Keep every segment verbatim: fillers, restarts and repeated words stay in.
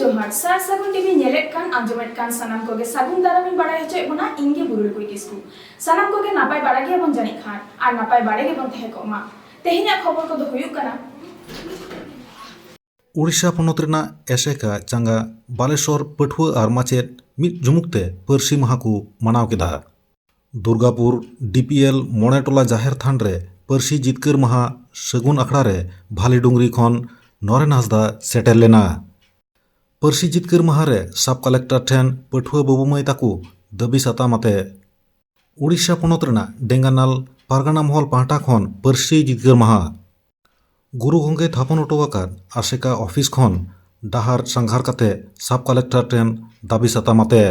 ᱡᱚᱦᱟᱨ, ᱥᱟᱨ ᱥᱟᱹᱜᱩᱱ ᱴᱤᱵᱷᱤ ᱧᱮᱞᱮᱫ ᱠᱟᱱ, ᱟᱸᱡᱚᱢᱮᱫ ᱠᱟᱱ ᱥᱟᱱᱟᱢ ᱠᱚᱜᱮ ᱥᱟᱹᱜᱩᱱ ᱫᱟᱨᱟᱢ ᱤᱧ ᱵᱟᱲᱟᱭ ᱦᱚᱪᱚᱭᱮᱫ ᱵᱚᱱᱟ᱾ ᱤᱧ ᱜᱮ ᱵᱩᱨᱩᱞ ᱠᱩᱲᱤ ᱠᱤᱥᱠᱩ᱾ ᱥᱟᱱᱟᱢ ᱠᱚᱜᱮ ᱱᱟᱯᱟᱭ ᱵᱟᱲᱟ ᱜᱮᱭᱟᱵᱚᱱ ᱡᱟᱹᱱᱤᱡ ᱠᱷᱟᱱ, ᱟᱨ ᱱᱟᱯᱟᱭ ᱵᱟᱲᱟ ᱜᱮᱵᱚᱱ ᱛᱟᱦᱮᱸ ᱠᱚᱜ ᱢᱟ᱾ ᱛᱮᱦᱮᱧᱟᱜ ᱠᱷᱚᱵᱚᱨ ᱠᱚᱫᱚ ᱦᱩᱭᱩᱜ ᱠᱟᱱᱟ᱾ ᱩᱲᱤᱥᱥᱟ ᱯᱚᱱᱚᱛ ᱨᱮᱱᱟᱜ ᱮᱥᱮᱠᱟ ᱪᱟᱸᱜᱟ ᱵᱟᱞᱮᱥᱚᱨ ᱯᱟᱹᱴᱷᱩᱣᱟᱹ ᱟᱨ ᱢᱟᱪᱮᱫ ᱢᱤᱫ ᱡᱩᱢᱩᱠ ᱛᱮ ᱯᱟᱹᱨᱥᱤ ᱢᱟᱦᱟ ᱠᱚ ᱢᱟᱱᱟᱣ ᱠᱮᱫᱟ᱾ ᱫᱩᱨᱜᱟᱯᱩᱨ ᱰᱤᱯᱤᱮᱞ ᱢᱚᱬᱮ ᱴᱚᱞᱟ ᱡᱟᱦᱮᱨ ᱛᱷᱟᱱ ᱨᱮ ᱯᱟᱹᱨᱥᱤ ᱡᱤᱛᱠᱟᱹᱨ ᱢᱟᱦᱟ ᱥᱟᱹᱜᱩᱱ ᱟᱠᱷᱲᱟ ᱨᱮ ᱵᱷᱟᱞᱤᱰᱩᱝᱨᱤ ᱠᱷᱚᱱ ᱱᱚᱨᱮᱱ ᱦᱟᱸᱥᱫᱟ ᱥᱮᱴᱮᱨ ᱞᱮᱱᱟ᱾ ᱯᱟᱹᱨᱥᱤ ᱡᱤᱛᱠᱟᱹᱨ ᱢᱟᱦᱟ ᱨᱮ ᱥᱟᱵ ᱠᱟᱞᱮᱠᱴᱚᱨ ᱴᱷᱮᱱ ᱯᱟᱹᱴᱷᱩᱣᱟᱹ ᱵᱟᱹᱵᱩ ᱢᱟᱹᱭ ᱛᱟᱠᱚ ᱫᱟᱹᱵᱤ ᱥᱟᱛᱟᱢ ᱟᱛᱮ ᱩᱲᱤᱥᱥᱟ ᱯᱚᱱᱚᱛ ᱨᱮᱱᱟᱜ ᱰᱮᱝᱜᱟᱱᱟᱞ ᱯᱟᱨᱜᱟᱱᱟ ᱢᱚᱦᱚᱞ ᱯᱟᱦᱴᱟ ᱠᱷᱚᱱ ᱯᱟᱹᱨᱥᱤ ᱡᱤᱛᱠᱟᱹᱨ ᱢᱟᱦᱟ᱾ ᱜᱩᱨᱩ ᱜᱚᱢᱠᱮ ᱛᱷᱟᱯᱚᱱ ᱦᱚᱴᱚ ᱟᱠᱟᱫ ᱟᱥᱮᱠᱟ ᱚᱯᱷᱤᱥ ᱠᱷᱚᱱ ᱰᱟᱦᱟᱨ ᱥᱟᱸᱜᱷᱟᱨ ᱠᱟᱛᱮ ᱥᱟᱵ ᱠᱟᱞᱮᱠᱴᱚᱨ ᱴᱷᱮᱱ ᱫᱟᱹᱵᱤ ᱥᱟᱛᱟᱢ ᱟᱛᱮ᱾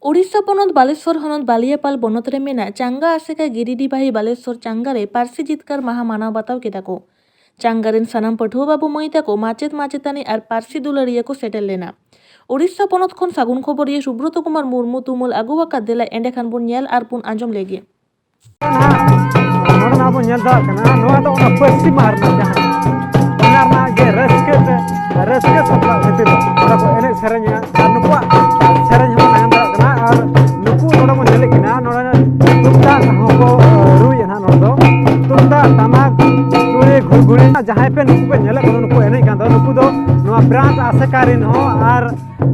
ᱳᱰᱤᱥᱟ ᱯᱚᱱᱚᱛ ᱵᱟᱞᱮᱥᱚᱨ ᱦᱚᱱᱚᱛ ᱵᱟᱞᱤᱭᱟᱯᱟᱞ ᱵᱚᱱᱚᱛ ᱨᱮ ᱢᱮᱱᱟᱜ ᱪᱟᱝᱜᱟ ᱟᱥᱮᱠᱟ ᱜᱤᱨᱤᱰᱤᱵᱟᱦᱤ ᱵᱟᱞᱮᱥᱚᱨ ᱪᱟᱝᱜᱟ ᱨᱮ ᱯᱟᱹᱨᱥᱤ ᱡᱤᱛᱠᱟᱹᱨ ᱢᱟᱦᱟ ᱢᱟᱱᱟᱣ ᱵᱟᱛᱟᱣ ᱠᱮᱫᱟ ᱠᱚ᱾ ᱪᱟᱝᱜᱟ ᱨᱮᱱ ᱥᱟᱱᱟᱢ ᱯᱟᱹᱴᱷᱩᱣᱟᱹ ᱵᱟᱹᱵᱩ ᱢᱟᱹᱭ ᱛᱟᱠᱚ, ᱢᱟᱪᱮᱫ ᱢᱟᱪᱮᱛᱟᱹᱱᱤ ᱟᱨ ᱯᱟᱹᱨᱥᱤ ᱫᱩᱞᱟᱹᱲᱤᱭᱟᱹ ᱠᱚ ᱥᱮᱴᱮᱨ ᱞᱮᱱᱟ᱾ ᱳᱰᱤᱥᱟ ᱯᱚᱱᱚᱛ ᱠᱷᱚᱱ ᱥᱟᱹᱜᱩᱱ ᱠᱷᱚᱵᱚᱨᱤᱭᱟᱹ ᱥᱩᱵᱨᱚᱛᱚ ᱠᱩᱢᱟᱨ ᱢᱩᱨᱢᱩ ᱛᱩᱢᱟᱹᱞ ᱟᱹᱜᱩ ᱟᱠᱟᱫ᱾ ᱫᱮᱞᱟ ᱮᱸᱰᱮᱠᱷᱟᱱ ᱵᱚᱱ ᱧᱮᱞ ᱟᱨ ᱵᱚᱱ ᱟᱸᱡᱚᱢ ᱞᱮᱜᱮ᱾ ᱱᱚᱰᱮ ᱱᱟᱜ ᱵᱚᱱ ᱧᱮᱞ ᱫᱟᱲᱮᱭᱟᱜ ᱠᱟᱱᱟ, ᱱᱚᱣᱟ ᱫᱚ ᱚᱱᱟ ᱯᱟᱹᱨᱥᱤ ᱢᱟᱦᱟ ᱨᱮᱱᱟᱜ ᱡᱟᱦᱟᱸ, ᱚᱱᱟ ᱨᱮᱱᱟᱜ ᱜᱮ ᱨᱟᱹᱥᱠᱟᱹ ᱛᱮ, ᱨᱟᱹᱥᱠᱟᱹ ᱥᱟᱯᱲᱟᱣ ᱠᱷᱟᱹᱛᱤᱨ ᱱᱚᱰᱮ ᱠᱚ ᱮᱱᱮᱡ ᱥᱮᱨᱮᱧᱟ᱾ ᱟᱨ ᱱᱩᱠᱩᱣᱟᱜ ᱥᱮᱨᱮᱧ ᱦᱚᱸ ᱵᱚᱱ ᱟᱸᱡᱚᱢ ᱫᱟᱲᱮᱭᱟᱜ ᱠᱟᱱᱟ᱾ ᱟᱨ ᱱᱩᱠᱩ ᱱᱚᱰᱮ ᱵᱚᱱ ᱧᱮᱞᱮᱫ ᱠᱤᱱᱟ, ᱱᱚᱰᱮ ᱛᱩᱢᱫᱟᱜ ᱦᱚᱸᱠᱚ ᱨᱩᱭᱮᱫ ᱱᱟᱦᱟᱜ᱾ ᱱᱚᱰᱮ ᱫᱚ ᱛᱩᱢᱫᱟᱜ, ᱴᱟᱢᱟᱠ, ᱛᱩᱲᱤ, ᱜᱷᱩᱲᱜᱷᱩᱲᱤ, ᱡᱟᱦᱟᱸᱭ ᱯᱮ ᱱᱩᱠᱩ ᱯᱮ ᱧᱮᱞᱮᱫ ᱠᱚᱫᱚ, ᱱᱩᱠᱩ ᱮᱱᱮᱡ ᱠᱟᱱ ᱫᱚ, ᱱᱩᱠᱩ ᱫᱚ ᱱᱚᱣᱟ ᱵᱨᱟᱱᱪ ᱟᱥᱮᱠᱟ ᱨᱮᱱ ᱦᱚᱸ ᱟᱨ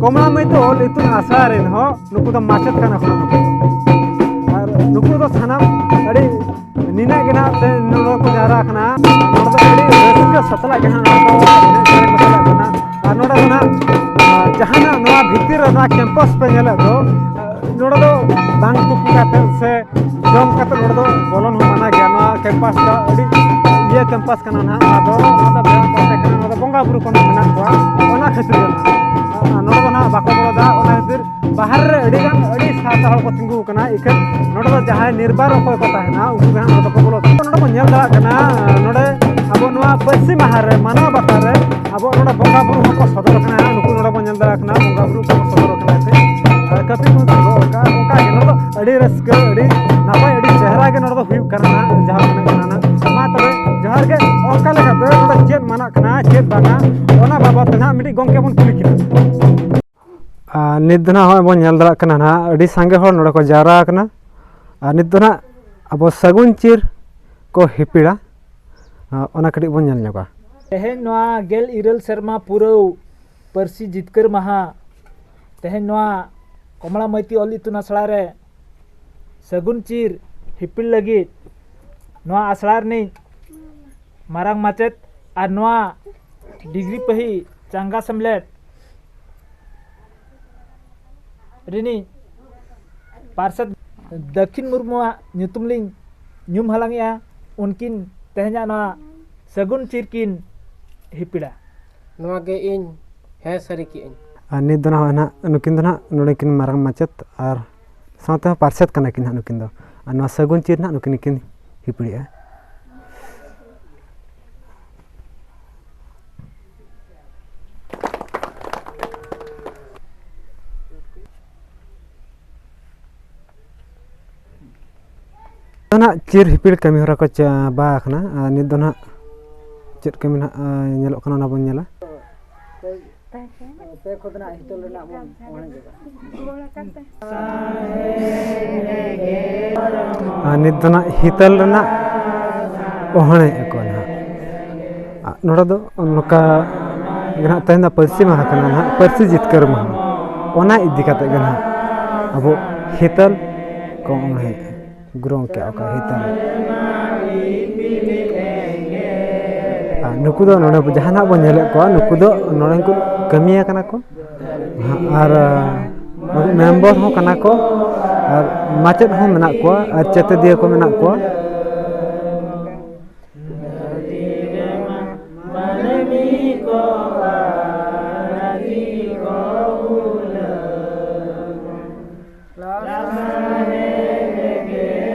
ᱠᱚᱢᱞᱟ ᱢᱟᱹᱭᱛᱩ ᱚᱞ ᱤᱛᱩᱱ ᱟᱥᱲᱟ ᱨᱮᱱ ᱦᱚᱸ ᱱᱩᱠᱩ ᱫᱚ ᱢᱟᱪᱮᱫ ᱠᱟᱱᱟ ᱠᱚ ᱱᱩᱠᱩ᱾ ᱟᱨ ᱱᱩᱠᱩ ᱫᱚ ᱥᱟᱱᱟᱢ ᱟᱹᱰᱤ ᱱᱤᱱᱟᱹᱜ ᱜᱮ ᱱᱟᱦᱟᱜ ᱛᱮ ᱱᱚᱰᱮ ᱠᱚ ᱡᱟᱣᱨᱟ ᱟᱠᱟᱱᱟ᱾ ᱱᱚᱰᱮ ᱫᱚ ᱟᱹᱰᱤ ᱨᱟᱹᱥᱠᱟᱹ ᱥᱟᱛᱞᱟᱜ ᱜᱮ ᱱᱟᱦᱟᱜ ᱱᱚᱰᱮ ᱫᱚ ᱮᱱᱮᱡ ᱥᱮᱨᱮᱧ ᱠᱚ ᱪᱟᱞᱟᱜ ᱠᱟᱱᱟ᱾ ᱟᱨ ᱱᱚᱰᱮ ᱫᱚ ᱱᱟᱦᱟᱜ, ᱟᱨ, ᱡᱟᱦᱟᱱᱟᱜ ᱱᱚᱣᱟ ᱵᱷᱤᱛᱤᱨ ᱨᱮ ᱱᱚᱣᱟ ᱠᱮᱢᱯᱟᱥ ᱯᱮ ᱧᱮᱞᱮᱫ ᱫᱚ, ᱟᱨ, ᱱᱚᱰᱮ ᱫᱚ ᱵᱟᱝ ᱛᱩᱯᱩ ᱠᱟᱛᱮ ᱥᱮ ᱡᱚᱢ ᱠᱟᱛᱮ ᱱᱚᱰᱮ ᱫᱚ ᱵᱚᱞᱚᱱ ᱦᱚᱸ ᱢᱟᱱᱟ ᱜᱮᱭᱟ᱾ ᱱᱚᱣᱟ ᱠᱮᱢᱯᱟᱥ ᱫᱚ ᱟᱹᱰᱤ ᱤᱭᱟᱹ ᱠᱮᱢᱯᱟᱥ ᱠᱟᱱᱟ ᱱᱟᱦᱟᱜ᱾ ᱱᱚᱣᱟ ᱫᱚ, ᱱᱚᱣᱟ ᱫᱚ ᱵᱮᱲᱟ ᱯᱟᱥᱮ ᱠᱟᱱᱟ, ᱱᱚᱣᱟ ᱫᱚ ᱵᱚᱸᱜᱟ ᱵᱩᱨᱩ ᱠᱚ ᱢᱮᱱᱟᱜ ᱠᱚᱣᱟ, ᱚᱱᱟ ᱠᱷᱟᱹᱛᱤᱨ ᱜᱮ ᱱᱟᱦᱟᱜ᱾ ᱟᱨ ᱱᱚᱰᱮ ᱫᱚ ᱱᱟᱦᱟᱜ ᱵᱟᱠᱚ ᱵᱚᱞᱚ ᱫᱟ, ᱚᱱᱟ ᱠᱷᱟᱹᱛᱤᱨ ᱵᱟᱦᱟᱨ ᱨᱮ ᱟᱹᱰᱤ ᱜᱟᱱ, ᱟᱹᱰᱤ ᱥᱟᱶᱛᱟ ᱦᱚᱲ ᱠᱚ ᱛᱤᱸᱜᱩ ᱟᱠᱟᱱᱟ᱾ ᱤᱠᱷᱟᱹᱱ ᱱᱚᱰᱮ ᱫᱚ ᱡᱟᱦᱟᱸᱭ ᱱᱤᱨᱵᱟᱨ ᱚᱠᱚᱭ ᱠᱚ ᱛᱟᱦᱮᱱᱟ, ᱩᱱᱠᱩ ᱜᱮ ᱦᱟᱸᱜ ᱱᱚᱰᱮ ᱠᱚ ᱵᱚᱞᱚ ᱛᱟᱦᱮᱱᱟ᱾ ᱱᱚᱰᱮ ᱵᱚᱱ ᱧᱮᱞ ᱫᱟᱲᱮᱭᱟᱜ ᱠᱟᱱᱟ, ᱱᱚᱰᱮ ᱟᱵᱚ ᱱᱚᱣᱟ ᱯᱟᱹᱨᱥᱤ ᱢᱟᱦᱟ ᱨᱮ ᱢᱟᱱᱟᱣ ᱵᱟᱛᱟᱣ ᱨᱮ ᱟᱵᱚ ᱱᱚᱰᱮ ᱵᱚᱸᱜᱟ ᱵᱩᱨᱩ ᱦᱚᱸᱠᱚ ᱥᱚᱫᱚᱨ ᱠᱟᱱᱟ᱾ ᱱᱩᱠᱩ ᱱᱚᱰᱮ ᱵᱚᱱ ᱧᱮᱞ ᱫᱟᱲᱮᱭᱟᱜ ᱠᱟᱱᱟ, ᱵᱚᱸᱜᱟ ᱵᱩᱨᱩ ᱠᱚᱠᱚ ᱥᱚᱫᱚᱨ ᱠᱟᱱᱟ᱾ ᱥᱮ, ᱟᱨ ᱠᱟᱹᱯᱤ ᱠᱚ ᱥᱚᱫᱚᱨ ᱠᱟᱜᱼᱟ᱾ ᱚᱱᱠᱟ ᱜᱮ ᱱᱚᱰᱮ ᱫᱚ ᱟᱹᱰᱤ ᱨᱟᱹᱥᱠᱟᱹ, ᱟᱹᱰᱤ ᱱᱟᱯᱟᱭ, ᱟᱹᱰᱤ ᱪᱮᱦᱨᱟ ᱜᱮ ᱱᱚᱰᱮ ᱫᱚ ᱦᱩᱭᱩᱜ ᱠᱟᱱᱟ ᱱᱟᱦᱟᱜ, ᱡᱟᱦᱟᱸ ᱢᱮᱱᱚᱜ ᱠᱟᱱᱟ ᱱᱟᱦᱟᱜ᱾ ᱢᱟ ᱛᱚᱵᱮ ᱡᱚᱦᱟᱨ ᱜᱮ, ᱚᱠᱟ ᱞᱮᱠᱟᱛᱮ ᱱᱚᱰᱮ ᱪᱮᱫ ᱢᱟᱱᱟᱜ ᱠᱟᱱᱟ, ᱪᱮᱫ ᱵᱟᱝᱟ, ᱚᱱᱟ ᱵᱟᱵᱚᱫ ᱛᱮ ᱱᱟᱦᱟᱜ ᱠᱟᱹᱴᱤᱡ ᱜᱚᱢᱠᱮ ᱵᱚᱱ ᱠᱩᱞᱤ ᱠᱤᱱᱟ᱾ ᱟᱨ ᱱᱤᱛ ᱫᱚ ᱱᱟᱦᱟᱜ ᱦᱚᱸᱜᱼᱚᱭ ᱵᱚᱱ ᱧᱮᱞ ᱫᱟᱲᱮᱭᱟᱜ ᱠᱟᱱᱟ ᱱᱟᱦᱟᱜ, ᱟᱹᱰᱤ ᱥᱟᱸᱜᱮ ᱦᱚᱲ ᱱᱚᱰᱮ ᱠᱚ ᱡᱟᱣᱨᱟ ᱟᱠᱟᱱᱟ᱾ ᱟᱨ ᱱᱤᱛ ᱫᱚ ᱱᱟᱦᱟᱜ ᱟᱵᱚ ᱥᱟᱹᱜᱩᱱ ᱪᱤᱨ ᱠᱚ ᱦᱤᱯᱤᱲᱟ, ᱟᱨ ᱚᱱᱟ ᱠᱟᱹᱴᱤᱡ ᱵᱚᱱ ᱧᱮᱞ ᱧᱚᱜᱟ᱾ ᱛᱮᱦᱮᱧ ᱱᱚᱣᱟ ᱜᱮᱞ ᱤᱨᱟᱹᱞ ᱥᱮᱨᱢᱟ ᱯᱩᱨᱟᱹᱣ ᱯᱟᱹᱨᱥᱤ ᱡᱤᱛᱠᱟᱹᱨ ᱢᱟᱦᱟ, ᱛᱮᱦᱮᱧ ᱱᱚᱣᱟ ᱠᱚᱢᱞᱟ ᱢᱟᱹᱭᱛᱤ ᱚᱞ ᱤᱛᱩᱱ ᱟᱥᱲᱟ ᱨᱮ ᱥᱟᱹᱜᱩᱱ ᱪᱤᱨ ᱦᱤᱯᱤᱲ ᱞᱟᱹᱜᱤᱫ ᱱᱚᱣᱟ ᱟᱥᱲᱟ ᱨᱤᱱᱤᱡ ᱢᱟᱨᱟᱝ ᱢᱟᱪᱮᱛ ᱟᱨ ᱱᱚᱣᱟ ᱰᱤᱜᱽᱨᱤ ᱯᱟᱹᱦᱤ ᱪᱟᱸᱜᱟ ᱥᱮᱢᱞᱮᱫ ᱨᱤᱱᱤᱡ ᱯᱟᱨᱥᱮᱛ ᱫᱟᱹᱠᱷᱤᱱ ᱢᱩᱨᱢᱩᱣᱟᱜ ᱧᱩᱛᱩᱢ ᱞᱤᱧ ᱧᱩᱢ ᱦᱟᱞᱟᱝᱮᱜᱼᱟ᱾ ᱩᱱᱠᱤᱱ ᱛᱮᱦᱮᱧᱟᱜ ᱱᱚᱣᱟ ᱥᱟᱹᱜᱩᱱ ᱪᱤᱨ ᱠᱤᱱ ᱦᱤᱯᱤᱲᱟ᱾ ᱱᱚᱣᱟ ᱜᱮ ᱤᱧ ᱦᱮᱸ ᱥᱟᱹᱨᱤ ᱠᱮᱜᱼᱟᱹᱧ᱾ ᱟᱨ ᱱᱤᱛ ᱫᱚ ᱱᱟᱦᱟᱜ ᱱᱟᱦᱟᱜ ᱱᱩᱠᱤᱱ ᱫᱚ ᱱᱟᱦᱟᱜ ᱱᱚᱰᱮ ᱠᱤᱱ ᱢᱟᱨᱟᱝ ᱢᱟᱪᱮᱛ ᱟᱨ ᱥᱟᱶᱛᱮ ᱦᱚᱸ ᱯᱟᱨᱥᱮᱛ ᱠᱟᱱᱟ ᱠᱤᱱ ᱱᱟᱦᱟᱜ ᱱᱩᱠᱤᱱ ᱫᱚ᱾ ᱟᱨ ᱱᱚᱣᱟ ᱥᱟᱹᱜᱩᱱ ᱪᱤᱨ ᱱᱟᱦᱟᱜ ᱱᱩᱠᱤᱱ ᱠᱤᱱ ᱦᱤᱯᱤᱲᱮᱜᱼᱟ᱾ ᱱᱟᱦᱟᱜ ᱪᱤᱨ ᱦᱤᱯᱤᱲ ᱠᱟᱹᱢᱤ ᱦᱚᱨᱟ ᱠᱚ ᱪᱟᱵᱟ ᱟᱠᱟᱱᱟ᱾ ᱟᱨ ᱱᱤᱛ ᱫᱚ ᱱᱟᱦᱟᱜ ᱪᱮᱫ ᱠᱟᱹᱢᱤ ᱱᱟᱦᱟᱜ, ᱟᱸ, ᱧᱮᱞᱚᱜ ᱠᱟᱱᱟ, ᱚᱱᱟ ᱵᱚᱱ ᱧᱮᱞᱟ᱾ ᱯᱮ ᱠᱷᱚᱫ ᱨᱮᱱᱟᱜ ᱦᱤᱛᱟᱹᱞ ᱨᱮᱱᱟᱜ ᱵᱚᱱ ᱚᱬᱦᱮ ᱧᱚᱜᱟ᱾ ᱟᱨ ᱱᱤᱛ ᱫᱚ ᱱᱟᱦᱟᱜ ᱦᱤᱛᱟᱹᱞ ᱨᱮᱱᱟᱜ ᱚᱦᱚᱬᱮ ᱟᱠᱚ ᱱᱟᱦᱟᱜ᱾ ᱟᱨ ᱱᱚᱰᱮ ᱫᱚ ᱱᱚᱝᱠᱟ ᱜᱮ ᱱᱟᱦᱟᱜ ᱛᱮᱦᱮᱧ ᱫᱚ ᱯᱟᱹᱨᱥᱤ ᱢᱟᱦᱟ ᱠᱟᱱᱟ ᱱᱟᱦᱟᱜ, ᱯᱟᱹᱨᱥᱤ ᱡᱤᱛᱠᱟᱹᱨ ᱢᱟᱦᱟ᱾ ᱚᱱᱟ ᱤᱫᱤ ᱠᱟᱛᱮ ᱜᱮ ᱱᱟᱦᱟᱜ ᱟᱵᱚ ᱦᱤᱛᱟᱹᱞ ᱠᱚ ᱚᱬᱦᱮᱭᱮᱜᱼᱟ, ᱜᱨᱚᱦᱚᱱ ᱠᱮᱜᱼᱟ ᱚᱠᱟ ᱦᱤᱛᱟᱹᱞ᱾ ᱟᱨ ᱱᱩᱠᱩ ᱫᱚ ᱱᱚᱰᱮ ᱡᱟᱦᱟᱱᱟᱜ ᱵᱚᱱ ᱧᱮᱞᱮᱫ ᱠᱚᱣᱟ, ᱱᱩᱠᱩ ᱫᱚ ᱱᱚᱰᱮ ᱠᱚ ᱠᱟᱹᱢᱤᱭᱟ ᱠᱟᱱᱟ ᱠᱚ᱾ ᱟᱨ ᱢᱮᱢᱵᱚᱨ ᱦᱚᱸ ᱠᱟᱱᱟ ᱠᱚ, ᱟᱨ ᱢᱟᱪᱮᱫ ᱦᱚᱸ ᱢᱮᱱᱟᱜ ᱠᱚᱣᱟ, ᱟᱨ ᱪᱮᱛᱮᱫᱤᱭᱟᱹ ᱠᱚ ᱢᱮᱱᱟᱜ ᱠᱚᱣᱟ᱾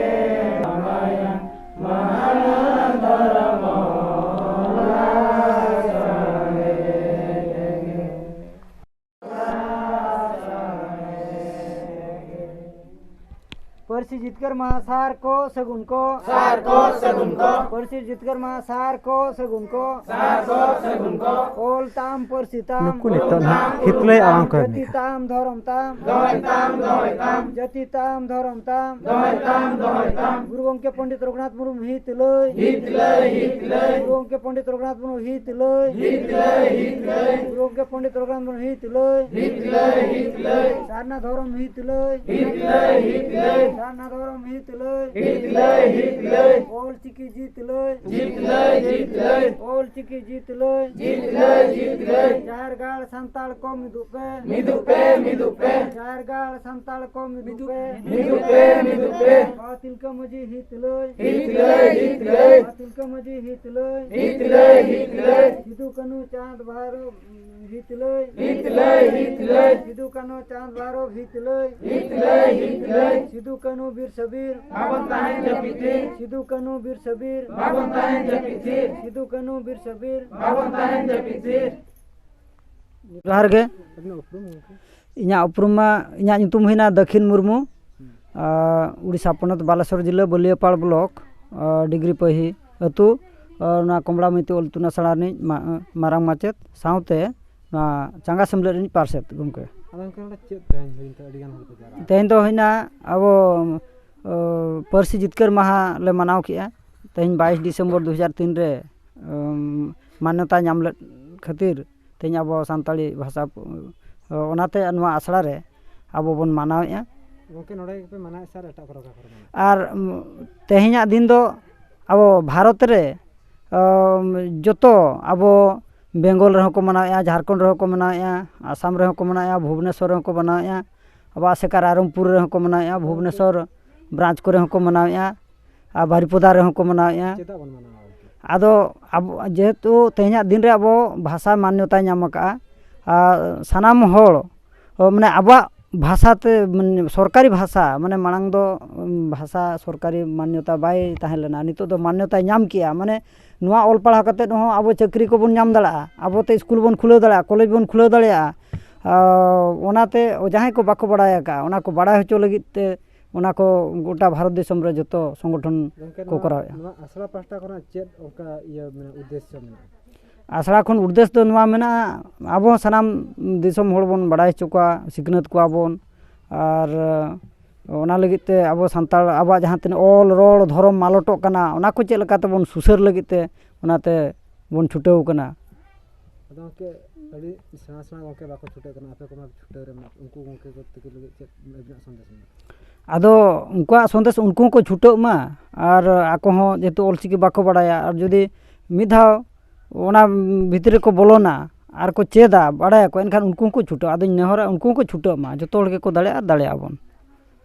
ᱯᱟᱹᱨᱥᱤ ᱡᱤᱛᱠᱟᱹᱨ ᱢᱟᱦᱟ ᱥᱟᱨ ᱠᱚ ᱥᱟᱹᱜᱩᱱ ᱠᱚ᱾ ᱥᱟᱨ ᱠᱚ ᱥᱟᱹᱜᱩᱱ ᱠᱚ᱾ ᱯᱟᱹᱨᱥᱤ ᱡᱤᱛᱠᱟᱹᱨ ᱢᱟᱦᱟ ᱥᱟᱨ ᱠᱚ ᱥᱟᱹᱜᱩᱱ ᱠᱚ᱾ ᱥᱟᱨ ᱠᱚ ᱥᱟᱹᱜᱩᱱ ᱠᱚ᱾ ᱚᱞ ᱛᱟᱢ ᱯᱟᱹᱨᱥᱤ ᱛᱟᱢ᱾ ᱱᱩᱠᱩ ᱱᱤᱛᱚᱜ ᱱᱟᱦᱟᱜ ᱦᱤᱛᱞᱟᱹᱭ ᱟᱲᱟᱝ ᱠᱚ ᱡᱟᱹᱛᱤ ᱮᱢᱮᱜᱼᱟ᱾ ᱛᱟᱢ ᱫᱷᱚᱨᱚᱢ ᱛᱟᱢ᱾ ᱫᱚᱦᱚᱭ ᱛᱟᱢ, ᱫᱚᱦᱚᱭ ᱛᱟᱢ᱾ ᱡᱟᱹᱛᱤ ᱛᱟᱢ ᱫᱷᱚᱨᱚᱢ ᱛᱟᱢ᱾ ᱫᱚᱦᱚᱭ ᱛᱟᱢ, ᱫᱚᱦᱚᱭ ᱛᱟᱢ᱾ ᱜᱩᱨᱩ ᱜᱚᱢᱠᱮ ᱯᱚᱱᱰᱤᱛ ᱨᱚᱜᱷᱩᱱᱟᱛᱷ ᱢᱩᱨᱢᱩ ᱦᱤᱛᱞᱟᱹᱭ᱾ ᱦᱤᱛᱞᱟᱹᱭ, ᱦᱤᱛᱞᱟᱹᱭ᱾ ᱜᱩᱨᱩ ᱜᱚᱢᱠᱮ ᱯᱚᱱᱰᱤᱛ ᱨᱚᱜᱷᱩᱱᱟᱛᱷ ᱢᱩᱨᱢᱩ ᱦᱤᱛᱞᱟᱹᱭ᱾ ᱦᱤᱛᱞᱟᱹᱭ, ᱦᱤᱛᱞᱟᱹᱭ᱾ ᱜᱩᱨᱩ ᱜᱚᱢᱠᱮ ᱯᱚᱱᱰᱤᱛ ᱨᱚᱜᱷᱩᱱᱟᱛᱷ ᱢᱩᱨᱢᱩ ᱦᱤᱛᱞᱟᱹᱭ᱾ ᱦᱤᱛᱞᱟᱹᱭ, ᱦᱤᱛᱞᱟᱹᱭ᱾ ᱥᱟᱨᱱᱟ ᱫᱷᱚᱨᱚᱢ ᱦᱤᱛᱞᱟᱹᱭ᱾ ᱦᱤᱛᱞᱟᱹᱭ, ᱦᱤᱛᱞᱟᱹᱭ᱾ ᱥᱟᱨᱱᱟ ᱫᱷᱚᱨᱚᱢ ᱦᱤᱛᱞᱟᱹᱭ᱾ ᱦᱤᱛᱞᱟᱹᱭ, ᱦᱤᱛᱞᱟᱹᱭ᱾ ᱚᱞ ᱪᱤᱠᱤ ᱡᱤᱛᱞᱟᱹᱭ᱾ ᱡᱤᱛᱞᱟᱹᱭ, ᱡᱤᱛᱞᱟᱹᱭ᱾ ᱚᱞ ᱪᱤᱠᱤ ᱡᱤᱛᱞᱟᱹᱭ᱾ ᱡᱤᱛᱞᱟᱹᱭ, ᱡᱤᱛᱞᱟᱹᱭ᱾ ᱡᱟᱦᱮᱨ ᱜᱟᱲ ᱥᱟᱱᱛᱟᱲ ᱠᱚ ᱢᱤᱫᱩᱜ ᱯᱮ᱾ ᱢᱤᱫᱩᱜ ᱯᱮ, ᱢᱤᱫᱩᱜ ᱯᱮ᱾ ᱡᱟᱦᱮᱨ ᱜᱟᱲ ᱥᱟᱱᱛᱟᱲ ᱠᱚ ᱢᱤᱫᱩᱜ ᱯᱮ᱾ ᱢᱤᱫᱩᱜ ᱯᱮ, ᱢᱤᱫᱩᱜ ᱯᱮ᱾ ᱵᱟᱵᱟ ᱛᱤᱞᱠᱟᱹ ᱢᱟᱹᱡᱷᱤ ᱦᱤᱛᱞᱟᱹᱭ᱾ ᱦᱤᱛᱞᱟᱹᱭ, ᱦᱤᱛᱞᱟᱹᱭ᱾ ᱵᱟᱵᱟ ᱛᱤᱞᱠᱟᱹ ᱢᱟᱹᱡᱷᱤ ᱦᱤᱛᱞᱟᱹᱭ᱾ ᱦᱤᱛᱞᱟᱹᱭ, ᱦᱤᱛᱞᱟᱹᱭ᱾ ᱥᱤᱫᱩ ᱠᱟᱹᱱᱦᱩ ᱪᱟᱸᱫᱽ ᱵᱷᱟᱭᱨᱚ ᱦᱤᱛᱞᱟᱹᱭ᱾ ᱦᱤᱛᱞᱟᱹᱭ, ᱦᱤᱛᱞᱟᱹᱭ᱾ ᱥᱤᱫᱩ ᱠᱟᱹᱱᱦᱩ ᱪᱟᱸᱫᱽ ᱵᱷᱟᱭᱨᱚ ᱦᱤᱛᱞᱟᱹᱭ᱾ ᱦᱤᱛᱞᱟᱹᱭ, ᱦᱤᱛᱞᱟᱹᱭ᱾ ᱥᱤᱫᱩ ᱠᱟᱹᱱᱦᱩ ᱵᱤᱨ ᱥᱟᱹᱵᱤᱨ᱾ ᱵᱟᱵᱚᱱ ᱛᱟᱦᱮᱱ ᱡᱟᱹᱯᱤᱫ ᱛᱷᱤᱨ᱾ ᱥᱤᱫᱩ ᱠᱟᱹᱱᱦᱩ ᱵᱤᱨ ᱥᱟᱹᱵᱤᱨ᱾ ᱵᱟᱵᱚᱱ ᱛᱟᱦᱮᱱ ᱡᱟᱹᱯᱤᱫ ᱛᱷᱤᱨ᱾ ᱥᱤᱫᱩ ᱠᱟᱹᱱᱦᱩ ᱵᱤᱨ ᱥᱟᱹᱵᱤᱨ᱾ ᱵᱟᱵᱚᱱ ᱛᱟᱦᱮᱱ ᱡᱟᱹᱯᱤᱫ ᱛᱷᱤᱨ᱾ ᱡᱚᱦᱟᱨ ᱜᱮ᱾ ᱟᱹᱵᱤᱱᱟᱜ ᱩᱯᱨᱩᱢ ᱜᱚᱢᱠᱮ? ᱤᱧᱟᱹᱜ ᱩᱯᱨᱩᱢ ᱢᱟ, ᱤᱧᱟᱹᱜ ᱧᱩᱛᱩᱢ ᱦᱩᱭᱱᱟ ᱫᱟᱹᱠᱷᱤᱱ ᱢᱩᱨᱢᱩ, ᱦᱩᱸ᱾ ᱟᱨ ᱩᱲᱤᱥᱥᱟ ᱯᱚᱱᱚᱛ ᱵᱟᱞᱮᱥᱚᱨ ᱡᱤᱞᱟᱹ ᱵᱟᱹᱞᱤᱭᱟᱹᱯᱟᱲ ᱵᱞᱚᱠ, ᱟᱨ ᱰᱤᱜᱽᱨᱤ ᱯᱟᱹᱦᱤ ᱟᱹᱛᱩ, ᱟᱨ ᱱᱚᱣᱟ ᱠᱚᱢᱲᱟ ᱢᱟᱹᱭᱛᱩ ᱚᱞ ᱤᱛᱩᱱ ᱟᱥᱲᱟ ᱨᱤᱱᱤᱡ ᱢᱟ-, ᱢᱟᱨᱟᱝ ᱢᱟᱪᱮᱫ ᱥᱟᱶᱛᱮ ᱱᱚᱣᱟ ᱪᱟᱸᱜᱟ ᱥᱮᱢᱞᱮᱫ ᱨᱤᱱᱤᱡ ᱯᱟᱨᱥᱮᱛ ᱜᱚᱢᱠᱮ᱾ ᱟᱫᱚ ᱜᱚᱢᱠᱮ, ᱱᱚᱰᱮ ᱪᱮᱫ ᱛᱮᱦᱮᱧ ᱦᱩᱭᱮᱱ ᱛᱮ ᱟᱹᱰᱤ ᱜᱟᱱ ᱦᱚᱲ ᱠᱚ ᱡᱟᱣᱨᱟ ᱟᱠᱟᱱᱟ? ᱛᱮᱦᱮᱧ ᱫᱚ ᱦᱩᱭᱱᱟ ᱟᱵᱚ, ᱚ, ᱯᱟᱹᱨᱥᱤ ᱡᱤᱛᱠᱟᱹᱨ ᱢᱟᱦᱟ ᱞᱮ ᱢᱟᱱᱟᱣ ᱠᱮᱜᱼᱟ᱾ ᱛᱮᱦᱮᱧ ᱵᱟᱭᱤᱥ ᱰᱤᱥᱮᱢᱵᱚᱨ ᱫᱩ ᱦᱟᱡᱟᱨ ᱛᱤᱱ ᱨᱮ, ᱩᱢ, ᱢᱟᱱᱱᱚᱛᱟ ᱧᱟᱢ ᱞᱮᱫ ᱠᱷᱟᱹᱛᱤᱨ ᱛᱮᱦᱮᱧ ᱟᱵᱚ ᱥᱟᱱᱛᱟᱲᱤ ᱵᱷᱟᱥᱟ, ᱚ, ᱚᱱᱟᱛᱮ ᱱᱚᱣᱟ ᱟᱥᱲᱟ ᱨᱮ ᱟᱵᱚ ᱵᱚᱱ ᱢᱟᱱᱟᱣᱮᱫᱼᱟ᱾ ᱜᱚᱢᱠᱮ, ᱱᱚᱰᱮ ᱜᱮᱯᱮ ᱢᱟᱱᱟᱣᱮᱫ ᱥᱮ ᱟᱨ ᱮᱴᱟᱜ ᱠᱚᱨᱮ, ᱚᱠᱟ ᱠᱚᱨᱮ ᱢᱟᱱᱟᱣ? ᱟᱨ, ᱩᱢ, ᱛᱮᱦᱮᱧᱟᱜ ᱫᱤᱱ ᱫᱚ ᱟᱵᱚ ᱵᱷᱟᱨᱚᱛ ᱨᱮ, ᱚᱢ, ᱡᱚᱛᱚ ᱟᱵᱚ ᱵᱮᱝᱜᱚᱞ ᱨᱮᱦᱚᱸ ᱠᱚ ᱢᱟᱱᱟᱣᱮᱫᱼᱟ, ᱡᱷᱟᱲᱠᱷᱚᱸᱰ ᱨᱮᱦᱚᱸ ᱠᱚ ᱢᱟᱱᱟᱣᱮᱫᱼᱟ, ᱟᱥᱟᱢ ᱨᱮᱦᱚᱸ ᱠᱚ ᱢᱟᱱᱟᱣᱮᱫᱼᱟ, ᱵᱷᱩᱵᱽᱱᱮᱥᱚᱨ ᱨᱮᱦᱚᱸ ᱠᱚ ᱢᱟᱱᱟᱣᱮᱫᱼᱟ, ᱟᱵᱚ ᱟᱥᱮᱠᱟ ᱨᱟᱭᱨᱚᱝᱯᱩᱨ ᱨᱮᱦᱚᱸ ᱠᱚ ᱢᱟᱱᱟᱣᱮᱫᱼᱟ, ᱵᱷᱩᱵᱽᱱᱮᱥᱚᱨ ᱵᱨᱟᱧᱪ ᱠᱚᱨᱮ ᱦᱚᱸᱠᱚ ᱢᱟᱱᱟᱣᱮᱫᱼᱟ, ᱟᱨ ᱵᱟᱨᱤᱯᱚᱫᱟ ᱨᱮᱦᱚᱸ ᱠᱚ ᱢᱟᱱᱟᱣᱮᱫᱼᱟ᱾ ᱪᱮᱫᱟᱜ ᱵᱚᱱ ᱢᱟᱱᱟᱣᱟ ᱜᱚᱢᱠᱮ? ᱟᱫᱚ ᱟᱵᱚ ᱡᱮᱦᱮᱛᱩ ᱛᱮᱦᱮᱧᱟᱜ ᱫᱤᱱ ᱨᱮ ᱟᱵᱚ ᱵᱷᱟᱥᱟ ᱢᱟᱱᱱᱚᱛᱟᱭ ᱧᱟᱢ ᱟᱠᱟᱫᱼᱟ, ᱟᱨ ᱥᱟᱱᱟᱢ ᱦᱚᱲ, ᱚ, ᱢᱟᱱᱮ ᱟᱵᱚᱣᱟᱜ ᱵᱷᱟᱥᱟ ᱛᱮ, ᱢᱟᱱᱮ ᱥᱚᱨᱠᱟᱨᱤ ᱵᱷᱟᱥᱟ, ᱢᱟᱱᱮ ᱢᱟᱲᱟᱝ ᱫᱚ, ᱩᱢ, ᱵᱷᱟᱥᱟ ᱥᱚᱨᱠᱟᱨᱤ ᱢᱟᱱᱱᱚᱛᱟ ᱵᱟᱭ ᱛᱟᱦᱮᱸ ᱞᱮᱱᱟ, ᱱᱤᱛᱚᱜ ᱫᱚ ᱢᱟᱱᱱᱚᱛᱟᱭ ᱧᱟᱢ ᱠᱮᱜᱼᱟ᱾ ᱢᱟᱱᱮ ᱱᱚᱣᱟ ᱚᱞ ᱯᱟᱲᱦᱟᱣ ᱠᱟᱛᱮᱫ ᱦᱚᱸ ᱟᱵᱚ ᱪᱟᱹᱠᱨᱤ ᱠᱚᱵᱚᱱ ᱧᱟᱢ ᱫᱟᱲᱮᱭᱟᱜᱼᱟ, ᱟᱵᱚ ᱛᱮ ᱥᱠᱩᱞ ᱵᱚᱱ ᱠᱷᱩᱞᱟᱹᱣ ᱫᱟᱲᱮᱭᱟᱜᱼᱟ, ᱠᱚᱞᱮᱡᱽ ᱵᱚᱱ ᱠᱷᱩᱞᱟᱹᱣ ᱫᱟᱲᱮᱭᱟᱜᱼᱟ᱾ ᱟᱨ ᱚᱱᱟᱛᱮ ᱡᱟᱦᱟᱸᱭ ᱠᱚ ᱵᱟᱠᱚ ᱵᱟᱲᱟᱭ ᱟᱠᱟᱫᱼᱟ, ᱚᱱᱟ ᱠᱚ ᱵᱟᱲᱟᱭ ᱦᱚᱪᱚ ᱞᱟᱹᱜᱤᱫ ᱛᱮ ᱚᱱᱟ ᱠᱚ ᱜᱚᱴᱟ ᱵᱷᱟᱨᱚᱛ ᱫᱤᱥᱚᱢ ᱨᱮ ᱡᱚᱛᱚ ᱥᱚᱝᱜᱚᱴᱷᱚᱱ ᱜᱚᱝᱠᱮ, ᱠᱚ ᱱᱚᱣᱟ, ᱠᱚᱨᱟᱣᱮᱫᱼᱟ᱾ ᱱᱚᱣᱟ ᱟᱥᱲᱟ ᱯᱟᱦᱴᱟ ᱠᱷᱚᱱᱟᱜ ᱪᱮᱫ ᱚᱱᱠᱟ ᱤᱭᱟᱹ ᱢᱮᱱᱟᱜᱼᱟ, ᱩᱫᱽᱫᱮᱥᱥᱚ ᱢᱮᱱᱟᱜᱼᱟ? ᱟᱥᱲᱟ ᱠᱷᱚᱱ ᱩᱫᱽᱫᱮᱥ ᱫᱚ ᱱᱚᱣᱟ ᱢᱮᱱᱟᱜᱼᱟ, ᱟᱵᱚ ᱥᱟᱱᱟᱢ ᱫᱤᱥᱚᱢ ᱦᱚᱲ ᱵᱚᱱ ᱵᱟᱲᱟᱭ ᱦᱚᱪᱚ ᱠᱚᱣᱟ, ᱥᱤᱠᱷᱱᱟᱹᱛ ᱠᱚᱣᱟ ᱵᱚᱱ, ᱟᱨ ᱚᱱᱟ ᱞᱟᱹᱜᱤᱫ ᱛᱮ ᱟᱵᱚ ᱥᱟᱱᱛᱟᱲ ᱟᱵᱚᱣᱟᱜ ᱡᱟᱦᱟᱸ ᱛᱤᱱᱟᱹᱜ ᱚᱞ, ᱨᱚᱲ, ᱫᱷᱚᱨᱚᱢ ᱢᱟᱞᱚᱴᱚᱜ ᱠᱟᱱᱟ, ᱚᱱᱟ ᱠᱚ ᱪᱮᱫ ᱞᱮᱠᱟ ᱛᱮᱵᱚᱱ ᱥᱩᱥᱟᱹᱨ ᱞᱟᱹᱜᱤᱫ ᱛᱮ ᱚᱱᱟᱛᱮ ᱵᱚᱱ ᱪᱷᱩᱴᱟᱹᱣ ᱠᱟᱱᱟ᱾ ᱟᱫᱚ ᱜᱚᱝᱠᱮ, ᱟᱹᱰᱤ ᱥᱮᱬᱟ ᱥᱮᱬᱟ ᱜᱚᱝᱠᱮ ᱵᱟᱠᱚ ᱪᱷᱩᱴᱟᱹᱜ ᱠᱟᱱᱟ, ᱟᱯᱮ ᱠᱚᱢᱟ ᱪᱷᱩᱴᱟᱹᱣ ᱨᱮ ᱢᱮᱱᱟᱜ, ᱩᱱᱠᱩ ᱜᱚᱝᱠᱮ ᱠᱚ ᱛᱟᱹᱠᱤᱱ ᱞᱟᱹᱜᱤᱫ ᱪᱮᱫ ᱟᱹᱵᱤᱱᱟᱜ ᱥᱚᱱᱫᱮᱥ ᱢᱮᱱᱟᱜᱼᱟ? ᱟᱫᱚ ᱩᱱᱠᱩᱣᱟᱜ ᱥᱚᱱᱫᱮᱥ ᱩᱱᱠᱩ ᱦᱚᱸᱠᱚ ᱪᱷᱩᱴᱟᱹᱜ ᱢᱟ, ᱟᱨ ᱟᱠᱚ ᱦᱚᱸ ᱡᱮᱦᱮᱛᱩ ᱚᱞᱪᱤᱠᱤ ᱵᱟᱠᱚ ᱵᱟᱲᱟᱭᱟ, ᱟᱨ ᱡᱩᱫᱤ ᱢᱤᱫ ᱫᱷᱟᱣ ᱚᱱᱟ ᱵᱷᱤᱛᱨᱤ ᱨᱮᱠᱚ ᱵᱚᱞᱚᱱᱟ ᱟᱨ ᱠᱚ ᱪᱮᱫᱟ, ᱵᱟᱲᱟᱭᱟᱠᱚ, ᱮᱱᱠᱷᱟᱱ ᱩᱱᱠᱩ ᱦᱚᱸᱠᱚ ᱪᱷᱩᱴᱟᱹᱜᱼᱟ᱾ ᱟᱫᱚᱧ ᱱᱮᱦᱚᱨᱟ ᱩᱱᱠᱩ ᱦᱚᱸᱠᱚ ᱪᱷᱩᱴᱟᱹᱜ ᱢᱟ, ᱡᱚᱛᱚ ᱦᱚᱲ ᱜᱮᱠᱚ ᱫᱟᱲᱮᱭᱟᱜᱼᱟ ᱟᱨ ᱫᱟᱲᱮᱭᱟᱜᱼᱟ ᱵᱚᱱ᱾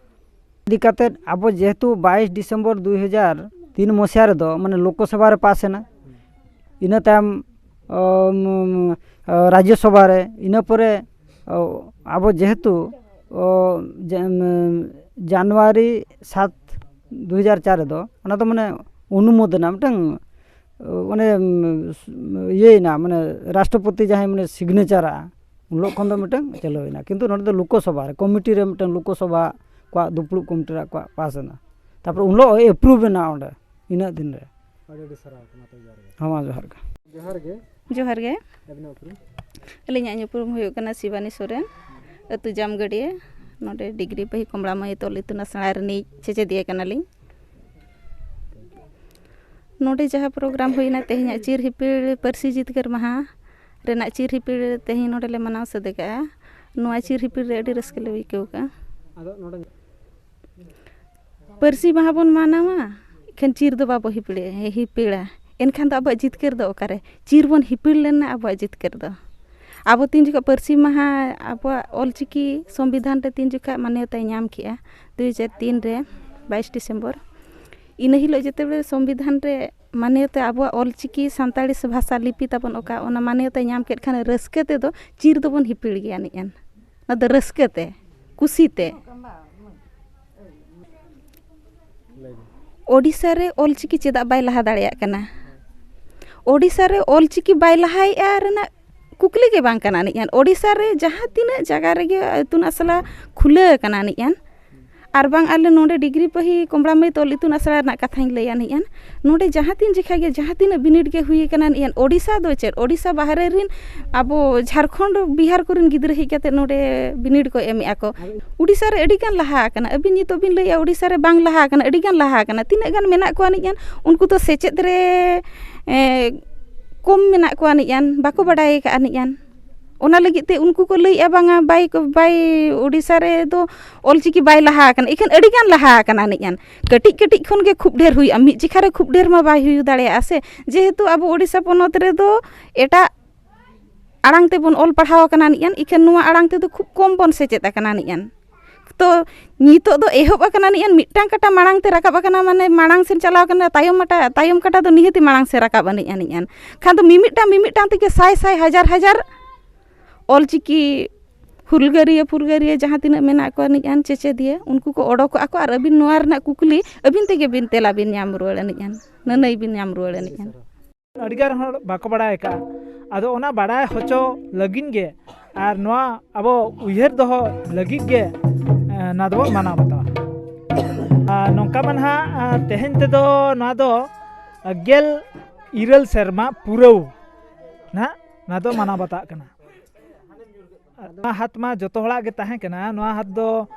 ᱤᱫᱤ ᱠᱟᱛᱮᱫ ᱟᱵᱚ ᱡᱮᱦᱮᱛᱩ ᱵᱟᱭᱤᱥ ᱰᱤᱥᱮᱢᱵᱚᱨ ᱫᱩᱭ ᱦᱟᱡᱟᱨ ᱛᱤᱱ ᱢᱚᱥᱤᱦᱟ ᱨᱮᱫᱚ ᱢᱟᱱᱮ ᱞᱳᱠᱚᱥᱚᱵᱷᱟ ᱨᱮ ᱯᱟᱥ ᱮᱱᱟ, ᱤᱱᱟᱹ ᱛᱟᱭᱚᱢ ᱚᱢ, ᱨᱟᱡᱽᱡᱚᱥᱚᱵᱷᱟ ᱨᱮ, ᱤᱱᱟᱹ ᱯᱚᱨᱮ ᱚ, ᱟᱵᱚ ᱡᱮᱦᱮᱛᱩ ᱚ, ᱡᱟ-, ᱮᱢ, ᱡᱟᱱᱩᱣᱟᱨᱤ ᱥᱟᱛ ᱫᱩ ᱦᱟᱡᱟᱨ ᱪᱟᱨ ᱨᱮᱫᱚ ᱚᱱᱟ ᱫᱚ ᱢᱟᱱᱮ ᱚᱱᱩᱢᱳᱫᱚᱱᱟ ᱢᱤᱫᱴᱟᱝ ᱚ, ᱚᱱᱮ ᱮᱢ, ᱤᱭᱟᱹᱭᱮᱱᱟ, ᱢᱟᱱᱮ ᱨᱟᱥᱴᱨᱚᱯᱚᱛᱤ ᱡᱟᱦᱟᱸᱭ ᱢᱟᱱᱮ ᱥᱤᱜᱽᱱᱮᱪᱟᱨᱟ, ᱩᱱ ᱦᱤᱞᱳᱜ ᱠᱷᱚᱱ ᱫᱚ ᱢᱤᱫᱴᱟᱝ ᱪᱟᱹᱞᱩᱭᱮᱱᱟ᱾ ᱠᱤᱱᱛᱩ ᱱᱚᱰᱮ ᱫᱚ ᱞᱳᱠᱚᱥᱚᱵᱷᱟ ᱨᱮ ᱠᱚᱢᱤᱴᱤ ᱨᱮ ᱢᱤᱫᱴᱟᱝ ᱞᱳᱠᱚᱥᱚᱵᱷᱟ ᱠᱚᱣᱟᱜ ᱫᱩᱯᱲᱩᱵ ᱠᱚᱢᱤᱴᱤ ᱨᱮ ᱠᱚᱣᱟᱜ ᱯᱟᱥ ᱮᱱᱟ, ᱛᱟᱨᱯᱚᱨᱮ ᱩᱱ ᱦᱤᱞᱳᱜ ᱮᱯᱨᱩᱵᱷ ᱮᱱᱟ ᱚᱸᱰᱮ ᱤᱱᱟᱹᱜ ᱫᱤᱱ ᱨᱮ᱾ ᱟᱹᱰᱤ ᱟᱹᱰᱤ ᱥᱟᱨᱦᱟᱣ ᱠᱟᱱᱟ ᱛᱚ, ᱡᱚᱦᱟᱨ ᱜᱮ᱾ ᱦᱚᱸ, ᱢᱟ ᱡᱚᱦᱟᱨ ᱜᱮ᱾ ᱡᱚᱦᱟᱨ ᱜᱮ᱾ ᱡᱚᱦᱟᱨ ᱜᱮ᱾ ᱟᱹᱵᱤᱱᱟᱜ ᱩᱯᱨᱩᱢ? ᱟᱹᱞᱤᱧᱟᱜ ᱧᱩᱛᱩᱢ ᱦᱩᱭᱩᱜ ᱠᱟᱱᱟ ᱥᱤᱵᱟᱱᱤ ᱥᱚᱨᱮᱱ, ᱟᱹᱛᱩ ᱡᱟᱢᱜᱟᱹᱰᱤᱭᱟᱹ, ᱱᱚᱰᱮ ᱰᱤᱜᱽᱨᱤ ᱯᱟᱹᱦᱤ ᱠᱚᱢᱲᱟ ᱢᱟᱹᱭ ᱛᱚᱞ ᱤᱛᱩᱱ ᱟᱥᱲᱟ ᱨᱤᱱᱤᱡ ᱪᱮᱪᱮᱫᱤᱭᱟᱹ ᱠᱟᱱᱟᱞᱤᱧ᱾ ᱱᱚᱰᱮ ᱡᱟᱦᱟᱸ ᱯᱨᱳᱜᱨᱟᱢ ᱦᱩᱭᱱᱟ ᱛᱮᱦᱮᱧᱟᱜ ᱪᱤᱨ ᱦᱤᱯᱤᱲ ᱯᱟᱹᱨᱥᱤ ᱡᱤᱛᱠᱟᱹᱨ ᱢᱟᱦᱟ ᱨᱮᱱᱟᱜ ᱪᱤᱨ ᱦᱤᱯᱤᱲ ᱛᱮᱦᱮᱧ ᱱᱚᱰᱮ ᱞᱮ ᱢᱟᱱᱟᱣ ᱥᱟᱹᱛ ᱟᱠᱟᱫᱼᱟ᱾ ᱱᱚᱣᱟ ᱪᱤᱨ ᱦᱤᱯᱤᱲ ᱨᱮ ᱟᱹᱰᱤ ᱨᱟᱹᱥᱠᱟᱹ ᱞᱮ ᱟᱹᱭᱠᱟᱹᱣ ᱠᱟᱜᱼᱟ᱾ ᱟᱫᱚ ᱱᱚᱰᱮ ᱯᱟᱹᱨᱥᱤ ᱢᱟᱦᱟ ᱵᱚᱱ ᱢᱟᱱᱟᱣᱟ, ᱮᱱᱠᱷᱟᱱ ᱪᱤᱨ ᱫᱚ ᱵᱟᱵᱚ ᱦᱤᱯᱤᱲ-, ᱦᱤᱯᱤᱲᱟ, ᱮᱱᱠᱷᱟᱱ ᱫᱚ ᱟᱵᱚᱣᱟᱜ ᱡᱤᱛᱠᱟᱹᱨ ᱫᱚ ᱚᱠᱟᱨᱮ? ᱪᱤᱨ ᱵᱚᱱ ᱦᱤᱯᱤᱲ ᱞᱮᱱᱟ ᱟᱵᱚᱣᱟᱜ ᱡᱤᱛᱠᱟᱹᱨ ᱫᱚ᱾ ᱟᱵᱚ ᱛᱤᱱ ᱡᱚᱠᱷᱚᱱ ᱯᱟᱹᱨᱥᱤ ᱢᱟᱦᱟ ᱟᱵᱚᱣᱟᱜ ᱚᱞᱪᱤᱠᱤ ᱥᱚᱝᱵᱤᱫᱷᱟᱱ ᱨᱮ ᱛᱤᱱ ᱡᱚᱠᱷᱚᱱ ᱢᱟᱱᱭᱚᱛᱟᱭ ᱧᱟᱢ ᱠᱮᱜᱼᱟ, ᱫᱩᱭ ᱦᱟᱡᱟᱨ ᱛᱤᱱ ᱨᱮ, ᱵᱟᱭᱤᱥ ᱰᱤᱥᱮᱢᱵᱚᱨ, ᱤᱱᱟᱹ ᱦᱤᱞᱳᱜ ᱡᱮᱛᱮ ᱥᱚᱝᱵᱤᱫᱷᱟᱱ ᱨᱮ ᱢᱟᱱᱭᱚᱛᱟ ᱟᱵᱚᱣᱟᱜ ᱚᱞᱪᱤᱠᱤ ᱥᱟᱱᱛᱟᱲᱤ ᱵᱷᱟᱥᱟ ᱞᱤᱯᱤ ᱛᱟᱵᱚᱱ ᱚᱠᱟ, ᱚᱱᱟ ᱢᱟᱱᱭᱚᱛᱟᱭ ᱧᱟᱢ ᱠᱮᱫ ᱠᱷᱟᱱ ᱨᱟᱹᱥᱠᱟᱹ ᱛᱮᱫᱚ ᱪᱤᱨ ᱫᱚᱵᱚᱱ ᱦᱤᱯᱤᱲ ᱜᱮᱭᱟ ᱱᱤᱡ ᱟᱱ᱾ ᱚᱱᱟ ᱫᱚ ᱨᱟᱹᱥᱠᱟᱹ ᱛᱮ, ᱠᱩᱥᱤ ᱛᱮ᱾ ᱞᱟᱹᱭ ᱵᱤᱱ᱾ ᱳᱰᱤᱥᱟ ᱨᱮ ᱚᱞᱪᱤᱠᱤ ᱪᱮᱫᱟᱜ ᱵᱟᱭ ᱞᱟᱦᱟ ᱫᱟᱲᱮᱭᱟᱜ ᱠᱟᱱᱟ? ᱳᱰᱤᱥᱟ ᱨᱮ ᱚᱞᱪᱤᱠᱤ ᱵᱟᱭ ᱞᱟᱦᱟᱭᱮᱫᱼᱟ ᱨᱮᱱᱟᱜ ᱠᱩᱠᱞᱤ ᱜᱮ ᱵᱟᱝ ᱠᱟᱱᱟ ᱱᱤᱡ ᱟᱱ᱾ ᱳᱰᱤᱥᱟ ᱨᱮ ᱡᱟᱦᱟᱸ ᱛᱤᱱᱟᱹᱜ ᱡᱟᱭᱜᱟ ᱨᱮᱜᱮ ᱤᱛᱩᱱ ᱟᱥᱲᱟ ᱠᱷᱩᱞᱟᱹᱣ ᱟᱠᱟᱱᱟ ᱱᱤᱡ ᱟᱱ, ᱟᱨ ᱵᱟᱝ ᱟᱞᱮ ᱱᱚᱰᱮ ᱰᱤᱜᱽᱨᱤ ᱯᱟᱹᱦᱤ ᱠᱚᱢᱲᱟ ᱢᱟᱹᱭ ᱛᱚᱞ ᱤᱛᱩᱱ ᱟᱥᱲᱟ ᱨᱮᱱᱟᱜ ᱠᱟᱛᱷᱟᱧ ᱞᱟᱹᱭᱟ ᱱᱤᱡ ᱟᱱ᱾ ᱱᱚᱰᱮ ᱡᱟᱦᱟᱸ ᱛᱤᱱ ᱡᱚᱠᱷᱟ ᱜᱮ ᱡᱟᱦᱟᱸ ᱛᱤᱱᱟᱹᱜ ᱵᱤᱱᱤᱰ ᱜᱮ ᱦᱩᱭ ᱟᱠᱟᱱᱟ ᱱᱤᱡ ᱟᱱ, ᱳᱰᱤᱥᱟ ᱫᱚ ᱪᱮᱫ, ᱳᱰᱤᱥᱟ ᱵᱟᱦᱨᱮ ᱨᱮᱱ ᱟᱵᱚ ᱡᱷᱟᱲᱠᱷᱚᱸᱰ ᱵᱤᱦᱟᱨ ᱠᱚᱨᱮᱱ ᱜᱤᱫᱽᱨᱟᱹ ᱦᱮᱡ ᱠᱟᱛᱮ ᱱᱚᱰᱮ ᱵᱤᱱᱤᱰ ᱠᱚ ᱮᱢᱮᱫᱼᱟ ᱠᱚ᱾ ᱳᱰᱤᱥᱟ ᱨᱮ ᱟᱹᱰᱤ ᱜᱟᱱ ᱞᱟᱦᱟ ᱟᱠᱟᱱᱟ᱾ ᱟᱹᱵᱤᱱ ᱱᱤᱛᱚᱜ ᱵᱤᱱ ᱞᱟᱹᱭᱟ ᱳᱰᱤᱥᱟ ᱨᱮ ᱵᱟᱝ ᱞᱟᱦᱟ ᱟᱠᱟᱱᱟ, ᱟᱹᱰᱤ ᱜᱟᱱ ᱞᱟᱦᱟ ᱟᱠᱟᱱᱟ᱾ ᱛᱤᱱᱟᱹᱜ ᱜᱟᱱ ᱢᱮᱱᱟᱜ ᱠᱚᱣᱟ ᱱᱤᱡ ᱟᱱ, ᱩᱱᱠᱩ ᱫᱚ ᱥᱮᱪᱮᱫ ᱨᱮ ᱮ, ᱠᱚᱢ ᱢᱮᱱᱟᱜ ᱠᱚᱣᱟ ᱱᱤᱡ ᱟᱱ, ᱵᱟᱠᱚ ᱵᱟᱰᱟᱭ ᱟᱠᱟᱫᱼᱟ ᱱᱤᱡ ᱟᱱ᱾ ᱚᱱᱟ ᱞᱟᱹᱜᱤᱫ ᱛᱮ ᱩᱱᱠᱩ ᱠᱚ ᱞᱟᱹᱭᱮᱫᱼᱟ ᱵᱟᱝᱟ ᱵᱟᱭ ᱵᱟᱭ ᱳᱰᱤᱥᱟ ᱨᱮᱫᱚ ᱚᱞᱪᱤᱠᱤ ᱵᱟᱭ ᱞᱟᱦᱟ ᱟᱠᱟᱱᱟ, ᱤᱠᱷᱟᱹᱱ ᱟᱹᱰᱤ ᱜᱟᱱ ᱞᱟᱦᱟ ᱟᱠᱟᱱᱟ ᱱᱤᱡ ᱟᱱ᱾ ᱠᱟᱹᱴᱤᱡ ᱠᱟᱹᱴᱤᱡ ᱠᱷᱚᱱ ᱜᱮ ᱠᱷᱩᱵ ᱰᱷᱮᱨ ᱦᱩᱭᱩᱜᱼᱟ, ᱢᱤᱫ ᱡᱮᱠᱷᱟ ᱨᱮ ᱠᱷᱩᱵ ᱰᱷᱮᱨ ᱢᱟ ᱵᱟᱭ ᱦᱩᱭ ᱫᱟᱲᱮᱭᱟᱜᱼᱟ ᱥᱮ, ᱡᱮᱦᱮᱛᱩ ᱟᱵᱚ ᱳᱰᱤᱥᱟ ᱯᱚᱱᱚᱛ ᱨᱮᱫᱚ ᱮᱴᱟᱜ ᱟᱲᱟᱝ ᱛᱮᱵᱚᱱ ᱚᱞ ᱯᱟᱲᱦᱟᱣ ᱟᱠᱟᱱᱟ ᱱᱤᱡ ᱟᱱ, ᱤᱠᱷᱟᱹᱱ ᱱᱚᱣᱟ ᱟᱲᱟᱝ ᱛᱮᱫᱚ ᱠᱷᱩᱵ ᱠᱚᱢ ᱵᱚᱱ ᱥᱮᱪᱮᱫ ᱟᱠᱟᱱᱟ ᱱᱤᱡ ᱟᱱ᱾ ᱛᱚ ᱱᱤᱛᱚᱜ ᱫᱚ ᱮᱦᱚᱵ ᱟᱠᱟᱱᱟ ᱱᱤᱡ ᱟᱱ, ᱢᱤᱫᱴᱟᱝ ᱠᱟᱴᱟ ᱢᱟᱲᱟᱝ ᱛᱮ ᱨᱟᱠᱟᱵ ᱟᱠᱟᱱᱟ, ᱢᱟᱱᱮ ᱢᱟᱲᱟᱝ ᱥᱮᱱ ᱪᱟᱞᱟᱣ ᱟᱠᱟᱱᱟ, ᱛᱟᱭᱚᱢ ᱢᱟᱴᱟ-, ᱛᱟᱭᱚᱢ ᱠᱟᱴᱟ ᱫᱚ ᱱᱤᱦᱟᱹᱛᱤ ᱢᱟᱲᱟᱝ ᱥᱮᱱ ᱨᱟᱠᱟᱵ ᱟᱹᱱᱤᱡ ᱟᱹᱱᱤᱡ ᱟᱱ᱾ ᱠᱷᱟᱱ ᱫᱚ ᱢᱤᱢᱤᱫᱴᱟᱝ ᱢᱤᱢᱤᱫᱴᱟᱝ ᱛᱮᱜᱮ ᱥᱟᱭ ᱥᱟᱭ ᱦᱟᱡᱟᱨ ᱦᱟᱡᱟᱨ ᱚᱞᱪᱤᱠᱤ ᱦᱩᱞᱜᱟᱹᱨᱤᱭᱟᱹ ᱯᱷᱩᱞᱜᱟᱹᱨᱤᱭᱟᱹ ᱡᱟᱦᱟᱸ ᱛᱤᱱᱟᱹᱜ ᱢᱮᱱᱟᱜ ᱠᱚᱣᱟ ᱱᱤᱡ ᱟᱱ ᱪᱮᱪᱮᱫᱤᱭᱟᱹ, ᱩᱱᱠᱩ ᱠᱚ ᱚᱰᱚᱠᱚᱜᱼᱟ ᱠᱚ ᱟᱨ ᱟᱹᱵᱤᱱ ᱱᱚᱣᱟ ᱨᱮᱱᱟᱜ ᱠᱩᱠᱞᱤ ᱟᱹᱵᱤᱱ ᱛᱮᱜᱮ ᱵᱤᱱ ᱛᱮᱞᱟ ᱵᱤᱱ ᱧᱟᱢ ᱨᱩᱣᱟᱹᱲ ᱟᱹᱱᱤᱡ ᱟᱱ, ᱱᱟᱹᱱᱟᱹᱭ ᱵᱤᱱ ᱧᱟᱢ ᱨᱩᱣᱟᱹᱲ ᱟᱹᱱᱤᱡ ᱟᱱ᱾ ᱟᱹᱰᱤᱜᱟᱱ ᱦᱚᱲ ᱵᱟᱠᱚ ᱵᱟᱲᱟᱭ ᱟᱠᱟᱫᱼᱟ᱾ ᱟᱫᱚ ᱚᱱᱟ ᱵᱟᱲᱟᱭ ᱦᱚᱪᱚ ᱞᱟᱹᱜᱤᱫ ᱜᱮ ᱟᱨ ᱱᱚᱣᱟ ᱟᱵᱚ ᱩᱭᱦᱟᱹᱨ ᱫᱚᱦᱚ ᱞᱟᱹᱜᱤᱫ ᱜᱮ, ᱮ, ᱱᱚᱣᱟ ᱫᱚᱵᱚ ᱢᱟᱱᱟᱣ ᱵᱟᱛᱟᱣᱟ᱾ ᱟᱨ ᱱᱚᱝᱠᱟ ᱢᱟ ᱱᱟᱦᱟᱜ, ᱟ, ᱛᱮᱦᱮᱧ ᱛᱮᱫᱚ ᱱᱚᱣᱟ ᱫᱚ ᱜᱮᱞ ᱤᱨᱟᱹᱞ ᱥᱮᱨᱢᱟ ᱯᱩᱨᱟᱹᱣ ᱱᱟᱦᱟᱜ ᱱᱚᱣᱟ ᱫᱚ ᱢᱟᱱᱟᱣ ᱵᱟᱛᱟᱜ ᱠᱟᱱᱟ᱾ ᱱᱚᱣᱟ ᱦᱟᱛ ᱢᱟ ᱡᱚᱛᱚ ᱦᱚᱲᱟᱜ ᱜᱮ ᱛᱟᱦᱮᱸ ᱠᱟᱱᱟ᱾ ᱱᱚᱣᱟ ᱦᱟᱛ ᱫᱚ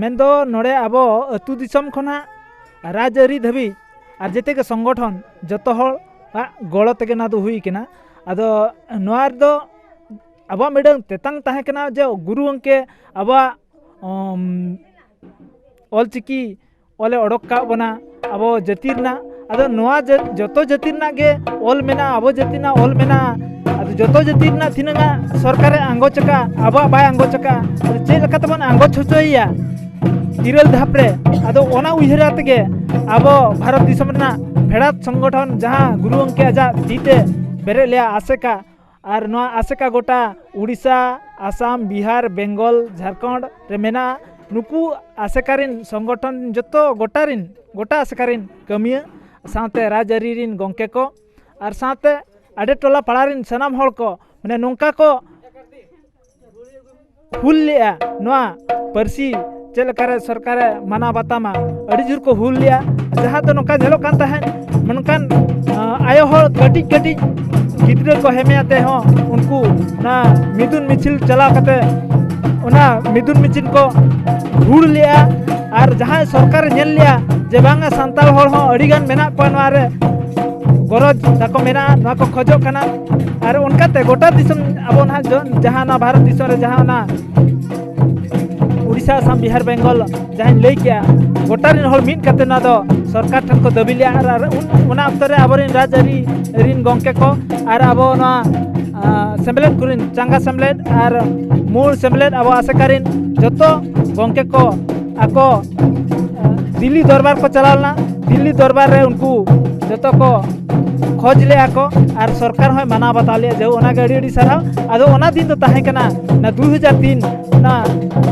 ᱢᱮᱱᱫᱚ ᱱᱚᱰᱮ ᱟᱵᱚ ᱟᱹᱛᱩ ᱫᱤᱥᱚᱢ ᱠᱷᱚᱱᱟᱜ ᱨᱟᱡᱽᱟᱹᱨᱤ ᱫᱷᱟᱹᱵᱤᱡ ᱟᱨ ᱡᱮᱛᱮ ᱜᱮ ᱥᱚᱝᱜᱚᱴᱷᱚᱱ ᱡᱚᱛᱚ ᱦᱚᱲᱟᱜ ᱜᱚᱲᱚ ᱛᱮᱜᱮ ᱱᱚᱣᱟ ᱫᱚ ᱦᱩᱭ ᱠᱟᱱᱟ᱾ ᱟᱫᱚ ᱱᱚᱣᱟ ᱨᱮᱫᱚ ᱟᱵᱚᱣᱟᱜ ᱢᱤᱫᱴᱟᱝ ᱛᱮᱛᱟᱝ ᱛᱟᱦᱮᱸ ᱠᱟᱱᱟ ᱡᱮ ᱜᱩᱨᱩ ᱜᱚᱢᱠᱮ ᱟᱵᱚᱣᱟᱜ, ᱚᱢ, ᱚᱞᱪᱤᱠᱤ ᱚᱞᱮ ᱚᱰᱚᱠ ᱠᱟᱜ ᱵᱚᱱᱟ ᱟᱵᱚ ᱡᱟᱹᱛᱤ ᱨᱮᱱᱟᱜ᱾ ᱟᱫᱚ ᱱᱚᱣᱟ ᱡᱟᱹ-, ᱡᱚᱛᱚ ᱡᱟᱹᱛᱤ ᱨᱮᱱᱟᱜ ᱜᱮ ᱚᱞ ᱢᱮᱱᱟᱜᱼᱟ, ᱟᱵᱚ ᱡᱟᱹᱛᱤ ᱨᱮᱱᱟᱜ ᱚᱞ ᱢᱮᱱᱟᱜᱼᱟ᱾ ᱟᱫᱚ ᱡᱚᱛᱚ ᱡᱟᱹᱛᱤ ᱨᱮᱱᱟᱜ ᱛᱤᱱᱟᱹᱜ ᱜᱟᱱ ᱥᱚᱨᱠᱟᱨᱮ ᱟᱸᱜᱚᱪ ᱟᱠᱟᱫ, ᱟᱵᱚᱣᱟᱜ ᱵᱟᱭ ᱟᱸᱜᱚᱪ ᱟᱠᱟᱫ, ᱟᱫᱚ ᱪᱮᱫ ᱞᱮᱠᱟ ᱛᱮᱵᱚᱱ ᱟᱸᱜᱚᱪ ᱦᱚᱪᱚᱭᱮᱭᱟ ᱤᱨᱟᱹᱞ ᱫᱷᱟᱯ ᱨᱮ? ᱟᱫᱚ ᱚᱱᱟ ᱩᱭᱦᱟᱹᱨ ᱟᱛᱮ ᱜᱮ ᱟᱵᱚ ᱵᱷᱟᱨᱚᱛ ᱫᱤᱥᱚᱢ ᱨᱮᱱᱟᱜ ᱯᱷᱮᱰᱟᱛ ᱥᱚᱝᱜᱚᱴᱷᱚᱱ, ᱡᱟᱦᱟᱸ ᱜᱩᱨᱩ ᱜᱚᱢᱠᱮ ᱟᱡᱟᱜ ᱛᱤ ᱛᱮ ᱵᱮᱨᱮᱫ ᱞᱮᱜᱼᱟ, ᱟᱥᱮᱠᱟ, ᱟᱨ ᱱᱚᱣᱟ ᱟᱥᱮᱠᱟ ᱜᱚᱴᱟ ᱩᱲᱤᱥᱥᱟ, ᱟᱥᱟᱢ, ᱵᱤᱦᱟᱨ, ᱵᱮᱝᱜᱚᱞ, ᱡᱷᱟᱲᱠᱷᱚᱸᱰ ᱨᱮ ᱢᱮᱱᱟᱜᱼᱟ᱾ ᱱᱩᱠᱩ ᱟᱥᱮᱠᱟ ᱨᱤᱱ ᱥᱚᱝᱜᱚᱴᱷᱚᱱ ᱡᱚᱛᱚ ᱜᱚᱴᱟ ᱨᱤᱱ, ᱜᱚᱴᱟ ᱟᱥᱮᱠᱟ ᱨᱤᱱ ᱠᱟᱹᱢᱤᱭᱟᱹ ᱥᱟᱶᱛᱮ ᱨᱟᱡᱽᱟᱹᱨᱤ ᱨᱤᱱ ᱜᱚᱢᱠᱮ ᱠᱚ ᱟᱨ ᱥᱟᱶᱛᱮ ᱟᱰᱮ ᱴᱚᱞᱟ ᱯᱟᱲᱟ ᱨᱤᱱ ᱥᱟᱱᱟᱢ ᱦᱚᱲ ᱠᱚ, ᱢᱟᱱᱮ, ᱱᱚᱝᱠᱟ ᱠᱚ ᱦᱩᱞ ᱞᱮᱜᱼᱟ ᱱᱚᱣᱟ ᱯᱟᱹᱨᱥᱤ ᱪᱮᱫ ᱞᱮᱠᱟᱨᱮ ᱥᱚᱨᱠᱟᱨᱮ ᱢᱟᱱᱟᱣ ᱵᱟᱛᱟᱢᱟ, ᱟᱹᱰᱤ ᱡᱳᱨ ᱠᱚ ᱦᱩᱞ ᱞᱮᱜᱼᱟ᱾ ᱡᱟᱦᱟᱸ ᱫᱚ ᱱᱚᱝᱠᱟ ᱧᱮᱞᱚᱜ ᱠᱟᱱ ᱛᱟᱦᱮᱸᱫ, ᱢᱮᱱᱠᱷᱟᱱ ᱟᱭᱳ ᱦᱚᱲ ᱠᱟᱹᱴᱤᱡ ᱠᱟᱹᱴᱤᱡ ᱜᱤᱫᱽᱨᱟᱹ ᱠᱚ ᱦᱮᱢᱮ ᱟᱛᱮ ᱦᱚᱸ ᱩᱱᱠᱩ ᱚᱱᱟ ᱢᱤᱫᱩᱱ ᱢᱤᱪᱷᱤᱞ ᱪᱟᱞᱟᱣ ᱠᱟᱛᱮ ᱚᱱᱟ ᱢᱤᱫᱩᱱ ᱢᱤᱪᱷᱤᱞ ᱠᱚ ᱦᱩᱲ ᱞᱮᱜᱼᱟ᱾ ᱟᱨ ᱡᱟᱦᱟᱸᱭ ᱥᱚᱨᱠᱟᱨᱮ ᱧᱮᱞ ᱞᱮᱜᱼᱟ ᱡᱮ ᱵᱟᱝᱟ, ᱥᱟᱱᱛᱟᱲ ᱦᱚᱲ ᱦᱚᱸ ᱟᱹᱰᱤᱜᱟᱱ ᱢᱮᱱᱟᱜ ᱠᱚᱣᱟ ᱱᱚᱣᱟ ᱨᱮ, ᱜᱚᱨᱚᱡᱽ ᱛᱟᱠᱚ ᱢᱮᱱᱟᱜᱼᱟ, ᱱᱚᱣᱟ ᱠᱚ ᱠᱷᱚᱡᱚᱜ ᱠᱟᱱᱟ᱾ ᱟᱨ ᱚᱱᱠᱟᱛᱮ ᱜᱚᱴᱟ ᱫᱤᱥᱚᱢ ᱟᱵᱚ ᱱᱟᱦᱟᱜ ᱡᱚ-, ᱡᱟᱦᱟᱸ ᱱᱚᱣᱟ ᱵᱷᱟᱨᱚᱛ ᱫᱤᱥᱚᱢ ᱨᱮ ᱡᱟᱦᱟᱸ ᱚᱱᱟ ᱩᱲᱤᱥᱥᱟ, ᱟᱥᱟᱢ, ᱵᱤᱦᱟᱨ, ᱵᱮᱝᱜᱚᱞ ᱡᱟᱦᱟᱸᱧ ᱞᱟᱹᱭ ᱠᱮᱜᱼᱟ, ᱜᱚᱴᱟ ᱨᱮᱱ ᱦᱚᱲ ᱢᱤᱫ ᱠᱟᱛᱮ ᱱᱚᱣᱟ ᱫᱚ ᱥᱚᱨᱠᱟᱨ ᱴᱷᱮᱱ ᱠᱚ ᱫᱟᱹᱵᱤ ᱞᱮᱜᱼᱟ᱾ ᱟᱨ, ᱟᱨ ᱩᱱ, ᱚᱱᱟ ᱚᱠᱛᱚ ᱨᱮ ᱟᱵᱚᱨᱮᱱ ᱨᱟᱡᱽᱟᱹᱨᱤ ᱨᱮᱱ ᱜᱚᱢᱠᱮ ᱠᱚ ᱟᱨ ᱟᱵᱚ ᱱᱚᱣᱟ, ᱟ, ᱥᱮᱢᱞᱮᱫ ᱠᱚᱨᱮᱱ ᱪᱟᱸᱜᱟ ᱥᱮᱢᱞᱮᱫ ᱟᱨ ᱢᱩᱞ ᱥᱮᱢᱞᱮᱫ ᱟᱵᱚ ᱟᱥᱮᱠᱟ ᱨᱮᱱ ᱡᱚᱛᱚ ᱜᱚᱢᱠᱮ ᱠᱚ ᱟᱠᱚ, ᱟ, ᱫᱤᱞᱞᱤ ᱫᱚᱨᱵᱟᱨ ᱠᱚ ᱪᱟᱞᱟᱣ ᱞᱮᱱᱟ᱾ ᱫᱤᱞᱞᱤ ᱫᱚᱨᱵᱟᱨ ᱨᱮ ᱩᱱᱠᱩ ᱡᱚᱛᱚ ᱠᱚ ᱠᱷᱚᱡᱽ ᱞᱮᱜᱼᱟ ᱠᱚ ᱟᱨ ᱥᱚᱨᱠᱟᱨ ᱦᱚᱸᱭ ᱢᱟᱱᱟᱣ ᱵᱟᱛᱟᱣ ᱞᱮᱜᱼᱟ᱾ ᱡᱮ ᱚᱱᱟᱜᱮ ᱟᱹᱰᱤ ᱟᱹᱰᱤ ᱥᱟᱨᱦᱟᱣ᱾ ᱟᱫᱚ ᱚᱱᱟ ᱫᱤᱱ ᱫᱚ ᱛᱟᱦᱮᱸ ᱠᱟᱱᱟ ᱚᱱᱟ ᱫᱩ ᱦᱟᱡᱟᱨ ᱛᱤᱱ, ᱚᱱᱟ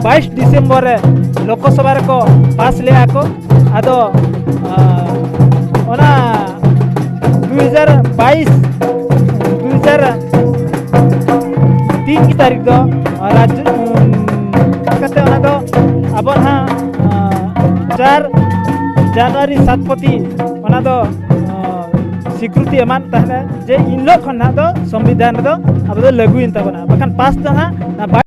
ᱵᱟᱭᱤᱥ ᱰᱤᱥᱮᱢᱵᱚᱨ ᱨᱮ ᱞᱳᱠᱥᱚᱵᱷᱟ ᱨᱮᱠᱚ ᱯᱟᱥ ᱞᱮᱜᱼᱟ ᱠᱚ᱾ ᱟᱫᱚ, ᱟ, ᱚᱱᱟ ᱫᱩ ᱦᱟᱡᱟᱨ ᱵᱟᱭᱤᱥ, ᱫᱩ ᱦᱟᱡᱟᱨ ᱛᱤᱱ ᱜᱮ ᱛᱟᱹᱨᱤᱠᱷ ᱫᱚ, ᱟ, ᱨᱟᱡᱽ-, ᱩᱢ, ᱠᱟᱛᱮ ᱚᱱᱟ ᱫᱚ ᱟᱵᱚ ᱱᱟᱦᱟᱜ, ᱟ, ᱪᱟᱨ ᱡᱟᱱᱩᱣᱟᱨᱤ ᱥᱟᱛᱯᱚᱛᱤ ᱚᱱᱟ ᱫᱚ, ᱟ, ᱥᱤᱠᱨᱤᱛᱤ ᱮᱢᱟᱱ ᱛᱟᱦᱮᱱᱟ ᱡᱮ ᱤᱱ ᱦᱤᱞᱳᱜ ᱠᱷᱚᱱ ᱱᱟᱦᱟᱜ ᱫᱚ ᱥᱚᱝᱵᱤᱫᱷᱟᱱ ᱨᱮᱫᱚ ᱟᱵᱚ ᱫᱚ ᱞᱟᱹᱜᱩᱭᱮᱱ ᱛᱟᱵᱚᱱᱟ, ᱵᱟᱠᱷᱟᱱ ᱯᱟᱥ ᱫᱚ ᱱᱟᱦᱟᱜ ᱚᱱᱟ ᱵᱟᱭ-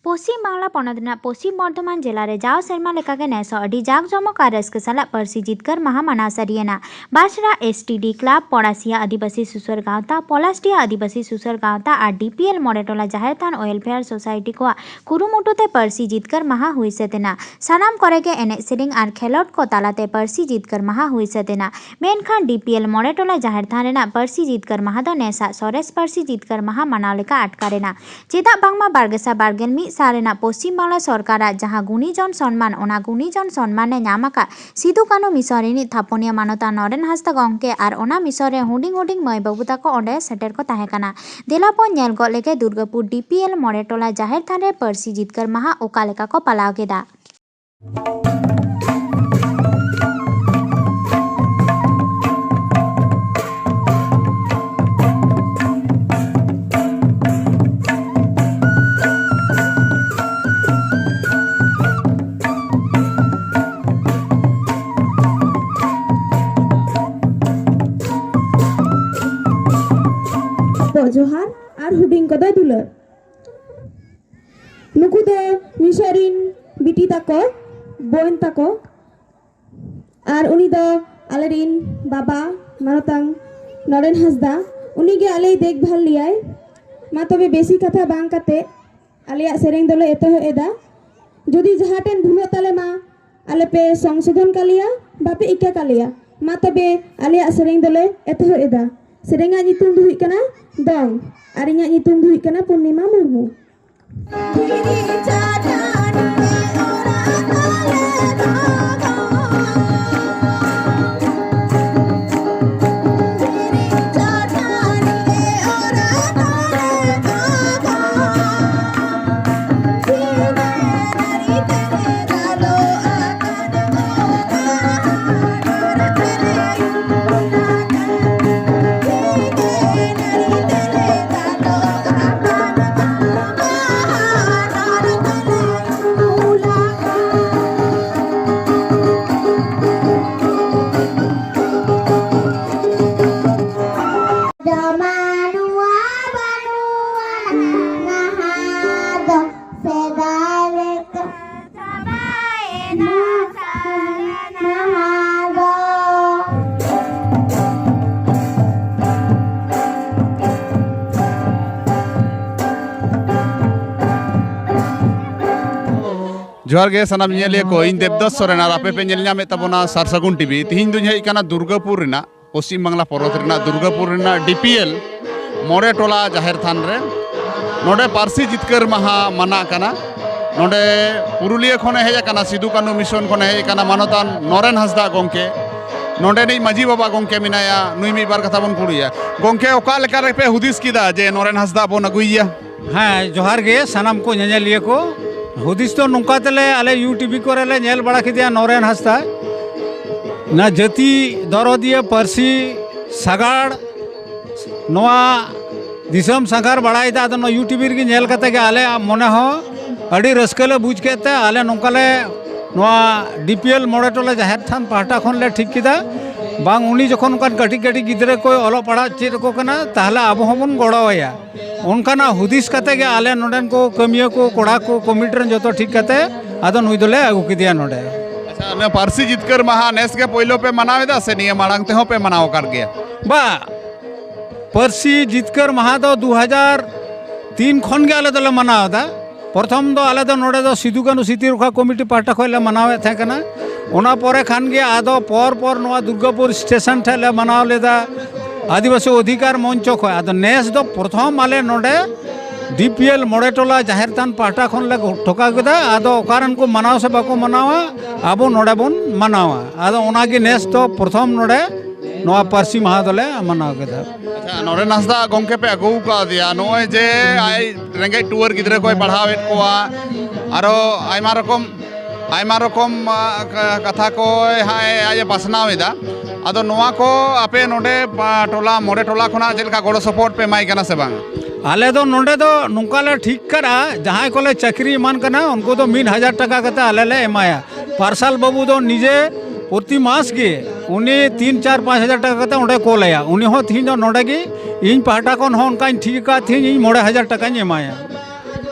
ᱯᱚᱥᱪᱤᱢ ᱵᱟᱝᱞᱟ ᱯᱚᱱᱚᱛ ᱨᱮᱱᱟᱜ ᱯᱚᱥᱪᱤᱢ ᱵᱚᱨᱫᱷᱚᱢᱟᱱ ᱡᱮᱞᱟ ᱨᱮ ᱡᱟᱣ ᱥᱮᱨᱢᱟ ᱞᱮᱠᱟᱜᱮ ᱱᱮᱥ ᱦᱚᱸ ᱟᱹᱰᱤ ᱡᱟᱠ ᱡᱚᱢᱚᱠ ᱟᱨ ᱨᱟᱹᱥᱠᱟᱹ ᱥᱟᱞᱟᱜ ᱯᱟᱹᱨᱥᱤ ᱡᱤᱛᱠᱟᱹᱨ ᱢᱟᱦᱟ ᱢᱟᱱᱟᱣ ᱥᱟᱹᱨᱤᱭᱮᱱᱟ᱾ ᱵᱟᱥᱲᱟ ᱮᱥ ᱴᱤ ᱰᱤ ᱠᱞᱟᱵᱽ, ᱯᱚᱲᱟᱥᱤᱭᱟ ᱟᱹᱫᱤᱵᱟᱹᱥᱤ ᱥᱩᱥᱟᱹᱨ ᱜᱟᱶᱛᱟ, ᱯᱚᱞᱟᱥᱰᱤᱦᱟ ᱟᱹᱫᱤᱵᱟᱹᱥᱤ ᱥᱩᱥᱟᱹᱨ ᱜᱟᱶᱛᱟ ᱟᱨ ᱰᱤ ᱯᱤ ᱮᱞ ᱢᱚᱬᱮ ᱴᱚᱞᱟ ᱡᱟᱦᱮᱨ ᱛᱷᱟᱱ ᱳᱭᱮᱞᱯᱷᱮᱭᱟᱨ ᱥᱳᱥᱟᱭᱴᱤ ᱠᱚᱣᱟᱜ ᱠᱩᱨᱩᱢᱩᱴᱩ ᱛᱮ ᱯᱟᱹᱨᱥᱤ ᱡᱤᱛᱠᱟᱹᱨ ᱢᱟᱦᱟ ᱦᱩᱭ ᱥᱟᱹᱛ ᱮᱱᱟ᱾ ᱥᱟᱱᱟᱢ ᱠᱚᱨᱮ ᱜᱮ ᱮᱱᱮᱡ ᱥᱮᱨᱮᱧ ᱟᱨ ᱠᱷᱮᱞᱚᱰ ᱠᱚ ᱛᱟᱞᱟᱛᱮ ᱯᱟᱹᱨᱥᱤ ᱡᱤᱛᱠᱟᱹᱨ ᱢᱟᱦᱟ ᱦᱩᱭ ᱥᱟᱹᱛ ᱮᱱᱟ᱾ ᱢᱮᱱᱠᱷᱟᱱ ᱰᱤ ᱯᱤ ᱮᱞ ᱢᱚᱬᱮ ᱴᱚᱞᱟ ᱡᱟᱦᱮᱨ ᱛᱷᱟᱱ ᱨᱮᱱᱟᱜ ᱯᱟᱹᱨᱥᱤ ᱡᱤᱛᱠᱟᱹᱨ ᱢᱟᱦᱟ ᱫᱚ ᱱᱮᱥᱟᱜ ᱥᱚᱨᱮᱥ ᱯᱟᱹᱨᱥᱤ ᱡᱤᱛᱠᱟᱹᱨ ᱢᱟᱦᱟ ᱢᱟᱱᱟᱣ ᱞᱮᱠᱟ ᱟᱴᱠᱟᱨ ᱮᱱᱟ᱾ ᱪᱮᱫᱟᱜ ᱵᱟᱝᱢᱟ ᱵᱟᱨ ᱜᱮᱥᱟᱭ ᱵᱟᱨ ᱜᱮᱞ ᱢᱤᱫ ᱥᱟᱞ ᱨᱮᱱᱟᱜ ᱯᱚᱥᱪᱤᱢ ᱵᱟᱝᱞᱟ ᱥᱚᱨᱠᱟᱨᱟᱜ ᱡᱟᱦᱟᱸ ᱜᱩᱱᱤᱡᱚᱱ ᱥᱚᱱᱢᱟᱱ, ᱚᱱᱟ ᱜᱩᱱᱤᱡᱚᱱ ᱥᱚᱱᱢᱟᱱ ᱮ ᱧᱟᱢ ᱟᱠᱟᱫ ᱥᱤᱫᱩ ᱠᱟᱹᱱᱦᱩ ᱢᱤᱥᱚᱱ ᱨᱤᱱᱤᱡ ᱛᱷᱟᱯᱚᱱᱤᱭᱟᱹ ᱢᱟᱱᱚᱛᱟᱱ ᱱᱚᱨᱮᱱ ᱦᱟᱸᱥᱫᱟ ᱜᱚᱢᱠᱮ ᱟᱨ ᱚᱱᱟ ᱢᱤᱥᱚᱱ ᱨᱮ ᱦᱩᱰᱤᱧ ᱦᱩᱰᱤᱧ ᱢᱟᱹᱭ ᱵᱟᱹᱵᱩ ᱛᱟᱠᱚ ᱚᱸᱰᱮ ᱥᱮᱴᱮᱨ ᱠᱚ ᱛᱟᱦᱮᱸ ᱠᱟᱱᱟ᱾ ᱫᱮᱞᱟ ᱵᱚᱱ ᱧᱮᱞ ᱜᱚᱫ ᱞᱮᱜᱮ ᱫᱩᱨᱜᱟᱹᱯᱩᱨ ᱰᱤ ᱯᱤ ᱮᱞ ᱢᱚᱬᱮ ᱴᱚᱞᱟ ᱡᱟᱦᱮᱨ ᱛᱷᱟᱱ ᱨᱮ ᱯᱟᱹᱨᱥᱤ ᱡᱤᱛᱠᱟᱹᱨ ᱢᱟᱦᱟ ᱚᱠᱟ ᱞᱮᱠᱟ ᱠᱚ ᱯᱟᱞᱟᱣ ᱠᱮᱫᱟ᱾ ᱡᱚᱦᱟᱨ ᱟᱨ ᱦᱩᱰᱤᱧ ᱠᱚᱫᱚ ᱫᱩᱞᱟᱹᱲ᱾ ᱱᱩᱠᱩ ᱫᱚ ᱢᱤᱥᱚᱱ ᱨᱤᱱ ᱵᱤᱴᱤ ᱛᱟᱠᱚ, ᱵᱚᱭᱮᱱ ᱛᱟᱠᱚ, ᱟᱨ ᱩᱱᱤ ᱫᱚ ᱟᱞᱮ ᱨᱤᱱ ᱵᱟᱵᱟ ᱢᱟᱱᱚᱛᱟᱱ ᱱᱚᱨᱮᱱ ᱦᱟᱸᱥᱫᱟ, ᱩᱱᱤ ᱜᱮ ᱟᱞᱮᱭ ᱫᱮᱠᱷᱵᱷᱟᱞ ᱞᱮᱭᱟᱭ᱾ ᱢᱟ ᱛᱚᱵᱮ ᱵᱮᱥᱤ ᱠᱟᱛᱷᱟ ᱵᱟᱝ ᱠᱟᱛᱮ ᱟᱞᱮᱭᱟᱜ ᱥᱮᱨᱮᱧ ᱫᱚᱞᱮ ᱮᱛᱚᱦᱚᱵ ᱮᱫᱟ᱾ ᱡᱩᱫᱤ ᱡᱟᱦᱟᱸ ᱴᱷᱮᱱ ᱵᱷᱩᱞᱚᱜ ᱛᱟᱞᱮ ᱢᱟ, ᱟᱞᱮ ᱯᱮ ᱥᱚᱝᱥᱳᱫᱷᱚᱱ ᱠᱟᱞᱮᱭᱟ, ᱵᱟᱯᱮ ᱤᱠᱟᱹ ᱠᱟᱞᱮᱭᱟ᱾ ᱢᱟ ᱛᱚᱵᱮ ᱟᱞᱮᱭᱟᱜ ᱥᱮᱨᱮᱧ ᱫᱚᱞᱮ ᱮᱛᱚᱦᱚᱵ ᱮᱫᱟ᱾ ᱥᱮᱨᱮᱧᱟᱜ ᱧᱩᱛᱩᱢ ᱫᱚ ᱦᱩᱭᱩᱜ ᱠᱟᱱᱟ ᱫᱚᱝ, ᱟᱨ ᱤᱧᱟᱹᱜ ᱧᱩᱛᱩᱢ ᱫᱚ ᱦᱩᱭᱩᱜ ᱠᱟᱱᱟ ᱯᱩᱨᱱᱤᱢᱟ ᱢᱩᱨᱢᱩ᱾ ᱡᱚᱢᱟ ᱱᱚᱣᱟ ᱵᱟᱹᱱᱩᱜᱼᱟ ᱱᱟᱦᱟᱜ ᱫᱚ ᱥᱮᱫᱟᱭ ᱞᱮᱠᱟ ᱪᱟᱵᱟᱭᱮᱱᱟ ᱥᱟᱨᱱᱟ ᱫᱚ᱾ ᱡᱚᱦᱟᱨ ᱜᱮ ᱥᱟᱱᱟᱢ ᱧᱮᱧᱮᱞᱤᱭᱟᱹ ᱠᱚ, ᱤᱧ ᱫᱮᱵᱫᱟᱥ ᱥᱚᱨᱮᱱ ᱟᱨ ᱟᱯᱮ ᱯᱮ ᱧᱮᱞ ᱧᱟᱢᱮᱫ ᱛᱟᱵᱚᱱᱟ ᱥᱟᱨ ᱥᱟᱹᱜᱩᱱ ᱴᱤᱵᱷᱤ᱾ ᱛᱤᱦᱤᱧ ᱫᱩᱧ ᱦᱮᱡ ᱟᱠᱟᱱᱟ ᱫᱩᱨᱜᱟᱹᱯᱩᱨ ᱨᱮᱱᱟᱜ, ᱯᱚᱥᱪᱤᱢ ᱵᱟᱝᱞᱟ ᱯᱚᱱᱚᱛ ᱨᱮᱱᱟᱜ ᱫᱩᱨᱜᱟᱹᱯᱩᱨ ᱨᱮᱱᱟᱜ ᱰᱤ ᱯᱤ ᱮᱞ ᱢᱚᱬᱮ ᱴᱚᱞᱟ ᱡᱟᱦᱮᱨ ᱛᱷᱟᱱ ᱨᱮ᱾ ᱱᱚᱰᱮ ᱯᱟᱹᱨᱥᱤ ᱡᱤᱛᱠᱟᱹᱨ ᱢᱟᱦᱟ ᱢᱟᱱᱟᱜ ᱠᱟᱱᱟ᱾ ᱱᱚᱰᱮ ᱯᱩᱨᱩᱞᱤᱭᱟᱹ ᱠᱷᱚᱱᱮ ᱦᱮᱡ ᱟᱠᱟᱱᱟ, ᱥᱤᱫᱩ ᱠᱟᱹᱱᱦᱩ ᱢᱤᱥᱚᱱ ᱠᱷᱚᱱᱮ ᱦᱮᱡ ᱟᱠᱟᱱᱟ ᱢᱟᱱᱚᱛᱟᱱ ᱱᱚᱨᱮᱱ ᱦᱟᱸᱥᱫᱟ ᱜᱚᱢᱠᱮ᱾ ᱱᱚᱰᱮᱱᱤᱡ ᱢᱟᱹᱡᱷᱤ ᱵᱟᱵᱟ ᱜᱚᱢᱠᱮ ᱢᱮᱱᱟᱭᱟ, ᱱᱩᱭ ᱢᱤᱫ ᱵᱟᱨ ᱠᱟᱛᱷᱟ ᱵᱚᱱ ᱠᱩᱞᱤᱭᱟ᱾ ᱜᱚᱢᱠᱮ, ᱚᱠᱟ ᱞᱮᱠᱟ ᱨᱮᱯᱮ ᱦᱩᱫᱤᱥ ᱠᱮᱫᱟ ᱡᱮ ᱱᱚᱨᱮᱱ ᱦᱟᱸᱥᱫᱟ ᱵᱚᱱ ᱟᱹᱜᱩᱭᱮᱭᱟ? ᱦᱮᱸ, ᱡᱚᱦᱟᱨ ᱜᱮ ᱥᱟᱱᱟᱢ ᱠᱚ ᱧᱮᱧᱮᱞᱤᱭᱟᱹ ᱠᱚ᱾ ᱦᱩᱫᱤᱥ ᱫᱚ ᱱᱚᱝᱠᱟ ᱛᱮᱞᱮ, ᱟᱞᱮ ᱭᱩ ᱴᱤ ᱵᱷᱤ ᱠᱚᱨᱮ ᱞᱮ ᱧᱮᱞ ᱵᱟᱲᱟ ᱠᱮᱫᱮᱭᱟ ᱱᱚᱨᱮᱱ ᱦᱟᱸᱥᱫᱟ᱾ ᱚᱱᱟ ᱡᱟᱹᱛᱤ ᱫᱚᱨᱚᱫᱤᱭᱟᱹ, ᱯᱟᱹᱨᱥᱤ ᱥᱟᱜᱟᱲ, ᱱᱚᱣᱟ ᱫᱤᱥᱚᱢ ᱥᱟᱸᱜᱷᱟᱨ ᱵᱟᱲᱟᱭᱮᱫᱟ᱾ ᱟᱫᱚ ᱱᱚᱣᱟ ᱭᱩ ᱴᱤ ᱵᱷᱤ ᱨᱮᱜᱮ ᱧᱮᱞ ᱠᱟᱛᱮ ᱜᱮ ᱟᱞᱮᱭᱟᱜ ᱢᱚᱱᱮ ᱦᱚᱸ ᱟᱹᱰᱤ ᱨᱟᱹᱥᱠᱟᱹ ᱞᱮ ᱵᱩᱡᱽ ᱠᱮᱫ ᱛᱮ, ᱟᱞᱮ ᱱᱚᱝᱠᱟ ᱞᱮ ᱱᱚᱣᱟ ᱰᱤ ᱯᱤ ᱮᱞ ᱢᱚᱬᱮ ᱴᱚᱞᱟ ᱡᱟᱦᱮᱨ ᱛᱷᱟᱱ ᱯᱟᱦᱴᱟ ᱠᱷᱚᱱ ᱞᱮ ᱴᱷᱤᱠ ᱠᱮᱫᱟ, ᱵᱟᱝ, ᱩᱱᱤ ᱡᱚᱠᱷᱚᱱ ᱚᱱᱠᱟᱱ ᱠᱟᱹᱴᱤᱡ ᱠᱟᱹᱴᱤᱡ ᱜᱤᱫᱽᱨᱟᱹ ᱠᱚ ᱚᱞᱚᱜ ᱯᱟᱲᱦᱟᱜ ᱪᱮᱫ ᱟᱠᱚ ᱠᱟᱱᱟ, ᱛᱟᱦᱚᱞᱮ ᱟᱵᱚ ᱦᱚᱸᱵᱚᱱ ᱜᱚᱲᱚ ᱟᱭᱟ᱾ ᱚᱱᱠᱟᱱᱟᱜ ᱦᱩᱫᱤᱥ ᱠᱟᱛᱮ ᱜᱮ ᱟᱞᱮ ᱱᱚᱰᱮᱱ ᱠᱚ ᱠᱟᱹᱢᱤᱭᱟᱹ ᱠᱚ, ᱠᱚᱲᱟ ᱠᱚ, ᱠᱚᱢᱤᱴᱤ ᱨᱮᱱ ᱡᱚᱛᱚ ᱴᱷᱤᱠ ᱠᱟᱛᱮ ᱟᱫᱚ ᱱᱩᱭ ᱫᱚᱞᱮ ᱟᱹᱜᱩ ᱠᱮᱫᱮᱭᱟ ᱱᱚᱰᱮ᱾ ᱟᱪᱪᱷᱟ, ᱚᱱᱟ ᱯᱟᱹᱨᱥᱤ ᱡᱤᱛᱠᱟᱹᱨ ᱢᱟᱦᱟ ᱱᱮᱥ ᱜᱮ ᱯᱳᱭᱞᱳ ᱯᱮ ᱢᱟᱱᱟᱣ ᱮᱫᱟ ᱥᱮ ᱱᱤᱭᱟᱹ ᱢᱟᱲᱟᱝ ᱛᱮᱦᱚᱸ ᱯᱮ ᱢᱟᱱᱟᱣ ᱟᱠᱟᱫ ᱜᱮᱭᱟ? ᱵᱟ, ᱯᱟᱹᱨᱥᱤ ᱡᱤᱛᱠᱟᱹᱨ ᱢᱟᱦᱟ ᱫᱚ ᱫᱩ ᱦᱟᱡᱟᱨ ᱛᱤᱱ ᱠᱷᱚᱱ ᱜᱮ ᱟᱞᱮ ᱫᱚᱞᱮ ᱢᱟᱱᱟᱣ ᱮᱫᱟ᱾ ᱯᱨᱚᱛᱷᱚᱢ ᱫᱚ ᱟᱞᱮ ᱫᱚ ᱱᱚᱰᱮ ᱫᱚ ᱥᱤᱫᱩ ᱠᱟᱹᱱᱦᱩ ᱥᱤᱛᱤ ᱨᱚᱠᱷᱟ ᱠᱚᱢᱤᱴᱤ ᱯᱟᱦᱴᱟ ᱠᱷᱚᱱ ᱞᱮ ᱢᱟᱱᱟᱣᱮᱫ ᱛᱟᱦᱮᱸ ᱠᱟᱱᱟ᱾ ᱚᱱᱟ ᱯᱚᱨᱮ ᱠᱷᱟᱱ ᱜᱮ ᱟᱫᱚ ᱯᱚᱨ ᱯᱚᱨ ᱱᱚᱣᱟ ᱫᱩᱨᱜᱟᱯᱩᱨ ᱥᱴᱮᱥᱚᱱ ᱴᱷᱮᱱ ᱞᱮ ᱢᱟᱱᱟᱣ ᱞᱮᱫᱟ, ᱟᱹᱫᱤᱵᱟᱹᱥᱤ ᱚᱫᱷᱤᱠᱟᱨ ᱢᱚᱧᱪᱚ ᱠᱷᱚᱱ᱾ ᱟᱫᱚ ᱱᱮᱥ ᱫᱚ ᱯᱨᱚᱛᱷᱚᱢ ᱟᱞᱮ ᱱᱚᱰᱮ ᱰᱤ ᱯᱤ ᱮᱞ ᱢᱚᱬᱮ ᱴᱚᱞᱟ ᱡᱟᱦᱮᱨ ᱛᱷᱟᱱ ᱯᱟᱦᱴᱟ ᱠᱷᱚᱱ ᱞᱮ ᱴᱷᱚᱠᱟᱣ ᱠᱮᱫᱟ᱾ ᱟᱫᱚ ᱚᱠᱟᱨᱮᱱ ᱠᱚ ᱢᱟᱱᱟᱣ ᱥᱮ ᱵᱟᱠᱚ ᱢᱟᱱᱟᱣᱟ, ᱟᱵᱚ ᱱᱚᱰᱮ ᱵᱚᱱ ᱢᱟᱱᱟᱣᱟ᱾ ᱟᱫᱚ ᱚᱱᱟᱜᱮ ᱱᱮᱥ ᱫᱚ ᱯᱨᱚᱛᱷᱚᱢ ᱱᱚᱰᱮ ᱱᱚᱣᱟ ᱯᱟᱹᱨᱥᱤ ᱢᱟᱦᱟ ᱫᱚᱞᱮ ᱢᱟᱱᱟᱣ ᱠᱮᱫᱟ᱾ ᱟᱪᱪᱷᱟ, ᱱᱚᱨᱮᱱ ᱦᱟᱸᱥᱫᱟ ᱜᱚᱢᱠᱮ ᱯᱮ ᱟᱹᱜᱩ ᱟᱠᱟᱫᱮᱭᱟ, ᱱᱚᱜᱼᱚᱭ ᱡᱮ ᱟᱡ ᱨᱮᱸᱜᱮᱡ ᱴᱩᱣᱟᱹᱨ ᱜᱤᱫᱽᱨᱟᱹ ᱠᱚᱭ ᱯᱟᱲᱦᱟᱣᱮᱫ ᱠᱚᱣᱟ, ᱟᱨᱚ ᱟᱭᱢᱟ ᱨᱚᱠᱚᱢ, ᱟᱭᱢᱟ ᱨᱚᱠᱚᱢ, ᱟ, ᱠᱟ-, ᱠᱟᱛᱷᱟ ᱠᱚᱭ ᱦᱟᱸᱜ ᱮ, ᱟᱡ ᱮ ᱯᱟᱥᱱᱟᱣ ᱮᱫᱟ᱾ ᱟᱫᱚ ᱱᱚᱣᱟ ᱠᱚ ᱟᱯᱮ ᱱᱚᱰᱮ, ᱟ, ᱴᱚᱞᱟ, ᱢᱚᱬᱮ ᱴᱚᱞᱟ ᱠᱷᱚᱱᱟᱜ ᱪᱮᱫ ᱞᱮᱠᱟ ᱜᱚᱲᱚ ᱥᱚᱯᱚᱦᱚᱫ ᱯᱮ ᱮᱢᱟᱭ ᱠᱟᱱᱟ ᱥᱮ ᱵᱟᱝ? ᱟᱞᱮ ᱫᱚ ᱱᱚᱰᱮ ᱫᱚ ᱱᱚᱝᱠᱟ ᱞᱮ ᱴᱷᱤᱠ ᱠᱟᱫᱼᱟ, ᱡᱟᱦᱟᱸᱭ ᱠᱚᱞᱮ ᱪᱟᱹᱠᱨᱤ ᱮᱢᱟᱱ ᱠᱟᱱᱟ, ᱩᱱᱠᱩ ᱫᱚ ᱢᱤᱫ ᱦᱟᱡᱟᱨ ᱴᱟᱠᱟ ᱠᱟᱛᱮ ᱟᱞᱮ ᱞᱮ ᱮᱢᱟᱭᱟ᱾ ᱯᱟᱨᱥᱟᱞ ᱵᱟᱹᱵᱩ ᱫᱚ ᱱᱤᱡᱮ ᱯᱨᱚᱛᱤ ᱢᱟᱥ ᱜᱮ ᱩᱱᱤ ᱛᱤᱱ, ᱪᱟᱨ, ᱯᱟᱸᱪ ᱦᱟᱡᱟᱨ ᱴᱟᱠᱟ ᱠᱟᱛᱮ ᱚᱸᱰᱮ ᱠᱳᱞ ᱟᱭᱟ᱾ ᱩᱱᱤ ᱦᱚᱸ ᱛᱤᱦᱤᱧ ᱫᱚ ᱱᱚᱰᱮ ᱜᱮ, ᱤᱧ ᱯᱟᱦᱴᱟ ᱠᱷᱚᱱ ᱦᱚᱸ ᱚᱱᱠᱟᱧ ᱴᱷᱤᱠ ᱟᱠᱟᱫ, ᱛᱤᱦᱤᱧ ᱤᱧ ᱢᱚᱬᱮ ᱦᱟᱡᱟᱨ ᱴᱟᱠᱟᱧ ᱮᱢᱟᱭᱟ᱾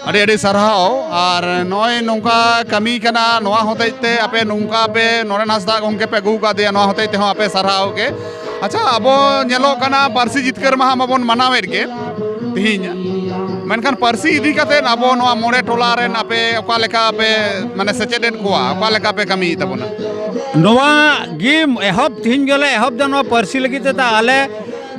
ᱟᱹᱰᱤ ᱟᱹᱰᱤ ᱥᱟᱨᱦᱟᱣ᱾ ᱟᱨ ᱱᱚᱜᱼᱚᱭ ᱱᱚᱝᱠᱟ ᱠᱟᱹᱢᱤ ᱠᱟᱱᱟ, ᱱᱚᱣᱟ ᱦᱚᱛᱮᱡ ᱛᱮ ᱟᱯᱮ ᱱᱚᱝᱠᱟ ᱯᱮ ᱱᱚᱨᱮᱱ ᱦᱟᱸᱥᱫᱟ ᱜᱚᱢᱠᱮ ᱯᱮ ᱟᱹᱜᱩ ᱟᱠᱟᱫᱮᱭᱟ, ᱱᱚᱣᱟ ᱦᱚᱛᱮᱡ ᱛᱮᱦᱚᱸ ᱟᱯᱮ ᱥᱟᱨᱦᱟᱣ ᱜᱮ᱾ ᱟᱪᱪᱷᱟ, ᱟᱵᱚ ᱧᱮᱞᱚᱜ ᱠᱟᱱᱟ ᱯᱟᱹᱨᱥᱤ ᱡᱤᱛᱠᱟᱹᱨ ᱢᱟᱦᱟ ᱢᱟᱵᱚᱱ ᱢᱟᱱᱟᱣᱮᱫ ᱜᱮ ᱛᱤᱦᱤᱧ, ᱢᱮᱱᱠᱷᱟᱱ ᱯᱟᱹᱨᱥᱤ ᱤᱫᱤ ᱠᱟᱛᱮ ᱟᱵᱚ ᱱᱚᱣᱟ ᱢᱚᱬᱮ ᱴᱚᱞᱟ ᱨᱮᱱ ᱟᱯᱮ ᱚᱠᱟ ᱞᱮᱠᱟ ᱯᱮ, ᱢᱟᱱᱮ, ᱥᱮᱪᱮᱫᱮᱫ ᱠᱚᱣᱟ, ᱚᱠᱟ ᱞᱮᱠᱟ ᱯᱮ ᱠᱟᱹᱢᱤᱭᱮᱫ ᱛᱟᱵᱚᱱᱟ? ᱱᱚᱣᱟ ᱜᱮ ᱮᱦᱚᱵ, ᱛᱤᱦᱤᱧ ᱜᱮᱞᱮ ᱮᱦᱚᱵ ᱫᱟ ᱱᱚᱣᱟ ᱯᱟᱹᱨᱥᱤ ᱞᱟᱹᱜᱤᱫ ᱛᱮ᱾ ᱟᱞᱮ,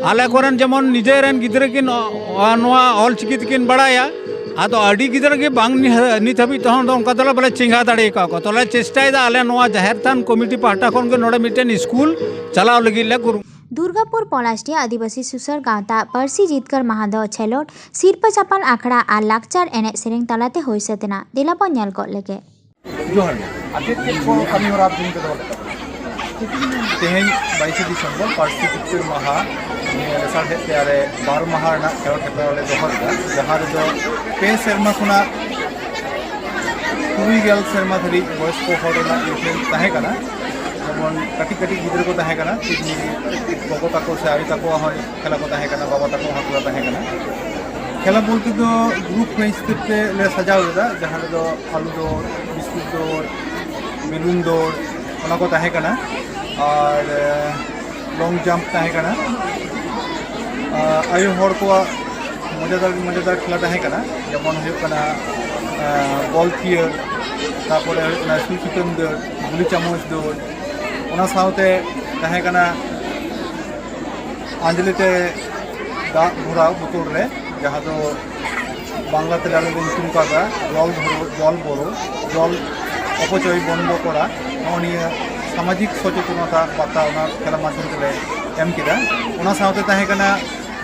ᱟᱞᱮ ᱠᱚᱨᱮᱱ ᱡᱮᱢᱚᱱ ᱱᱤᱡᱮᱨᱮᱱ ᱜᱤᱫᱽᱨᱟᱹ ᱠᱤᱱ, ᱚ, ᱱᱚᱣᱟ ᱚᱞ ᱪᱤᱠᱤ ᱛᱮᱠᱤᱱ ᱵᱟᱲᱟᱭᱟ, ᱟᱫᱚ ᱟᱹᱰᱤ ᱜᱤᱫᱽᱨᱟᱹ ᱜᱮ ᱵᱟᱝ ᱱᱤᱦᱟᱹ- ᱱᱤᱛ ᱦᱟᱹᱵᱤᱡ ᱛᱮᱦᱚᱸ ᱫᱚ ᱚᱱᱠᱟ ᱫᱚᱞᱮ ᱵᱟᱞᱮ ᱪᱮᱸᱜᱷᱟ ᱫᱟᱲᱮ ᱟᱠᱟᱫ ᱠᱚᱣᱟ᱾ ᱛᱚᱞᱮ ᱪᱮᱥᱴᱟᱭᱮᱫᱟ ᱟᱞᱮ ᱱᱚᱣᱟ ᱡᱟᱦᱮᱨ ᱛᱷᱟᱱ ᱠᱚᱢᱤᱴᱤ ᱯᱟᱦᱴᱟ ᱠᱷᱚᱱ ᱜᱮ ᱱᱚᱰᱮ ᱢᱤᱫᱴᱮᱱ ᱥᱠᱩᱞ ᱪᱟᱞᱟᱣ ᱞᱟᱹᱜᱤᱫ ᱞᱮ ᱠᱩᱨᱩᱢᱩᱴᱩ᱾ ᱫᱩᱨᱜᱟᱯᱩᱨ ᱯᱚᱞᱟᱥᱰᱤᱦᱟ ᱟᱹᱫᱤᱵᱟᱹᱥᱤ ᱥᱩᱥᱟᱹᱨ ᱜᱟᱶᱛᱟ ᱯᱟᱹᱨᱥᱤ ᱡᱤᱛᱠᱟᱹᱨ ᱢᱟᱦᱟ ᱫᱚ ᱠᱷᱮᱞᱳᱰ, ᱥᱤᱨᱯᱟᱹ ᱪᱟᱯᱟᱞ ᱟᱠᱷᱲᱟ ᱟᱨ ᱞᱟᱠᱪᱟᱨ ᱮᱱᱮᱡ ᱥᱮᱨᱮᱧ ᱛᱟᱞᱟᱛᱮ ᱦᱩᱭ ᱥᱟᱹᱛ ᱮᱱᱟ᱾ ᱫᱮᱞᱟ ᱵᱚᱱ ᱧᱮᱞ ᱜᱚᱫ ᱞᱮᱜᱮ᱾ ᱡᱚᱦᱟᱨ ᱜᱮ᱾ ᱟᱨ ᱪᱮᱫ ᱪᱮᱫ ᱠᱚ ᱠᱟᱹᱢᱤ ᱦᱚᱨᱟ ᱫᱤᱱ ᱯᱮ ᱫᱚᱦᱚ ᱞᱮᱫ ᱛᱟᱵᱚᱱᱟ? ᱛᱮᱦᱮᱧ ᱵᱟᱭᱤᱥᱮ ᱰᱤᱥᱮᱢᱵᱚᱨ ᱯᱟᱹᱨᱥᱤ ᱡᱤᱛᱠᱟᱹᱨ ᱢᱟᱦᱟ, ᱱᱤᱭᱟᱹ ᱞᱮᱥᱟᱲᱦᱮᱫ ᱛᱮ ᱟᱞᱮ ᱵᱟᱨ ᱢᱟᱦᱟ ᱨᱮᱱᱟᱜ ᱠᱷᱮᱞᱳᱰ ᱦᱮᱯᱨᱟᱣ ᱞᱮ ᱫᱚᱦᱚ ᱞᱮᱫᱟ, ᱡᱟᱦᱟᱸ ᱨᱮᱫᱚ ᱯᱮ ᱥᱮᱨᱢᱟ ᱠᱷᱚᱱᱟᱜ ᱛᱩᱨᱩᱭ ᱜᱮᱞ ᱥᱮᱨᱢᱟ ᱫᱷᱟᱹᱨᱤᱡ ᱵᱚᱭᱚᱥ ᱠᱚ ᱦᱚᱲ ᱨᱮᱱᱟᱜ ᱤᱭᱟᱹ ᱛᱟᱦᱮᱸ ᱠᱟᱱᱟ᱾ ᱡᱮᱢᱚᱱ ᱠᱟᱹᱴᱤᱡ ᱠᱟᱹᱴᱤᱡ ᱜᱤᱫᱽᱨᱟᱹ ᱠᱚ ᱛᱟᱦᱮᱸ ᱠᱟᱱᱟ, ᱛᱤᱞᱢᱤᱧ ᱜᱚᱜᱚ ᱛᱟᱠᱚ ᱥᱮ ᱟᱭᱳ ᱛᱟᱠᱚᱣᱟᱜ ᱦᱚᱸ ᱠᱷᱮᱞᱟ ᱠᱚ ᱛᱟᱦᱮᱸ ᱠᱟᱱᱟ, ᱵᱟᱵᱟ ᱛᱟᱠᱚ ᱦᱚᱸ ᱠᱷᱮᱞᱟ ᱛᱟᱦᱮᱸ ᱠᱟᱱᱟ᱾ ᱠᱷᱮᱞᱟ ᱵᱚᱞᱛᱮ ᱫᱚ ᱜᱨᱩᱯ ᱦᱤᱥᱟᱹᱵ ᱛᱮ ᱞᱮ ᱥᱟᱡᱟᱣ ᱞᱮᱫᱟ, ᱡᱟᱦᱟᱸ ᱨᱮᱫᱚ ᱟᱹᱞᱩ ᱫᱟᱹᱲ, ᱵᱤᱥᱠᱩᱴ ᱫᱟᱹᱲ, ᱵᱮᱞᱩᱱ ᱫᱟᱹᱲ, ᱚᱱᱟ ᱠᱚ ᱛᱟᱦᱮᱸ ᱠᱟᱱᱟ᱾ ᱟᱨ ᱞᱚᱝ ᱡᱟᱢᱯ ᱛᱟᱦᱮᱸ ᱠᱟᱱᱟ᱾ ᱟᱨ ᱟᱭᱳ ᱦᱚᱲ ᱠᱚᱣᱟᱜ ᱢᱚᱡᱟᱫᱟᱨ ᱢᱚᱡᱟᱫᱟᱨ ᱠᱷᱮᱞᱟ ᱛᱟᱦᱮᱸ ᱠᱟᱱᱟ, ᱡᱮᱢᱚᱱ ᱦᱩᱭᱩᱜ ᱠᱟᱱᱟ ᱵᱚᱞ ᱛᱷᱤᱭᱟᱹ, ᱛᱟᱨᱯᱚᱨᱮ ᱦᱩᱭᱩᱜ ᱠᱟᱱᱟ ᱥᱩᱭ ᱥᱩᱛᱟᱹᱢ ᱫᱟᱹᱲ, ᱜᱩᱞᱤ ᱪᱟᱢᱚᱪ ᱫᱟᱹᱲ᱾ ᱚᱱᱟ ᱥᱟᱶᱛᱮ ᱛᱟᱦᱮᱸ ᱠᱟᱱᱟ ᱟᱸᱡᱽᱞᱮ ᱛᱮ ᱫᱟᱜ ᱵᱷᱚᱨᱟᱣ ᱵᱳᱛᱚᱞ ᱨᱮ, ᱡᱟᱦᱟᱸ ᱫᱚ ᱵᱟᱝᱞᱟ ᱛᱮ ᱟᱞᱮ ᱞᱮ ᱧᱩᱛᱩᱢ ᱠᱟᱫᱟ ᱡᱚᱞ ᱵᱷᱚᱨᱚ, ᱡᱚᱞ ᱵᱚᱨᱚ, ᱡᱚᱞ ᱚᱯᱚᱪᱚᱭ ᱵᱚᱱᱫᱚ ᱠᱚᱨᱟ᱾ ᱱᱚᱜᱼᱚ ᱱᱤᱭᱟᱹ ᱥᱟᱢᱟᱡᱤᱠ ᱥᱚᱪᱮᱛᱚᱱᱚᱛᱟ ᱵᱟᱨᱛᱟ ᱚᱱᱟ ᱠᱷᱮᱞᱟ ᱢᱟᱫᱽᱫᱷᱚᱢ ᱛᱮᱞᱮ ᱮᱢ ᱠᱮᱫᱟ᱾ ᱚᱱᱟ ᱥᱟᱶᱛᱮ ᱛᱟᱦᱮᱸ ᱠᱟᱱᱟ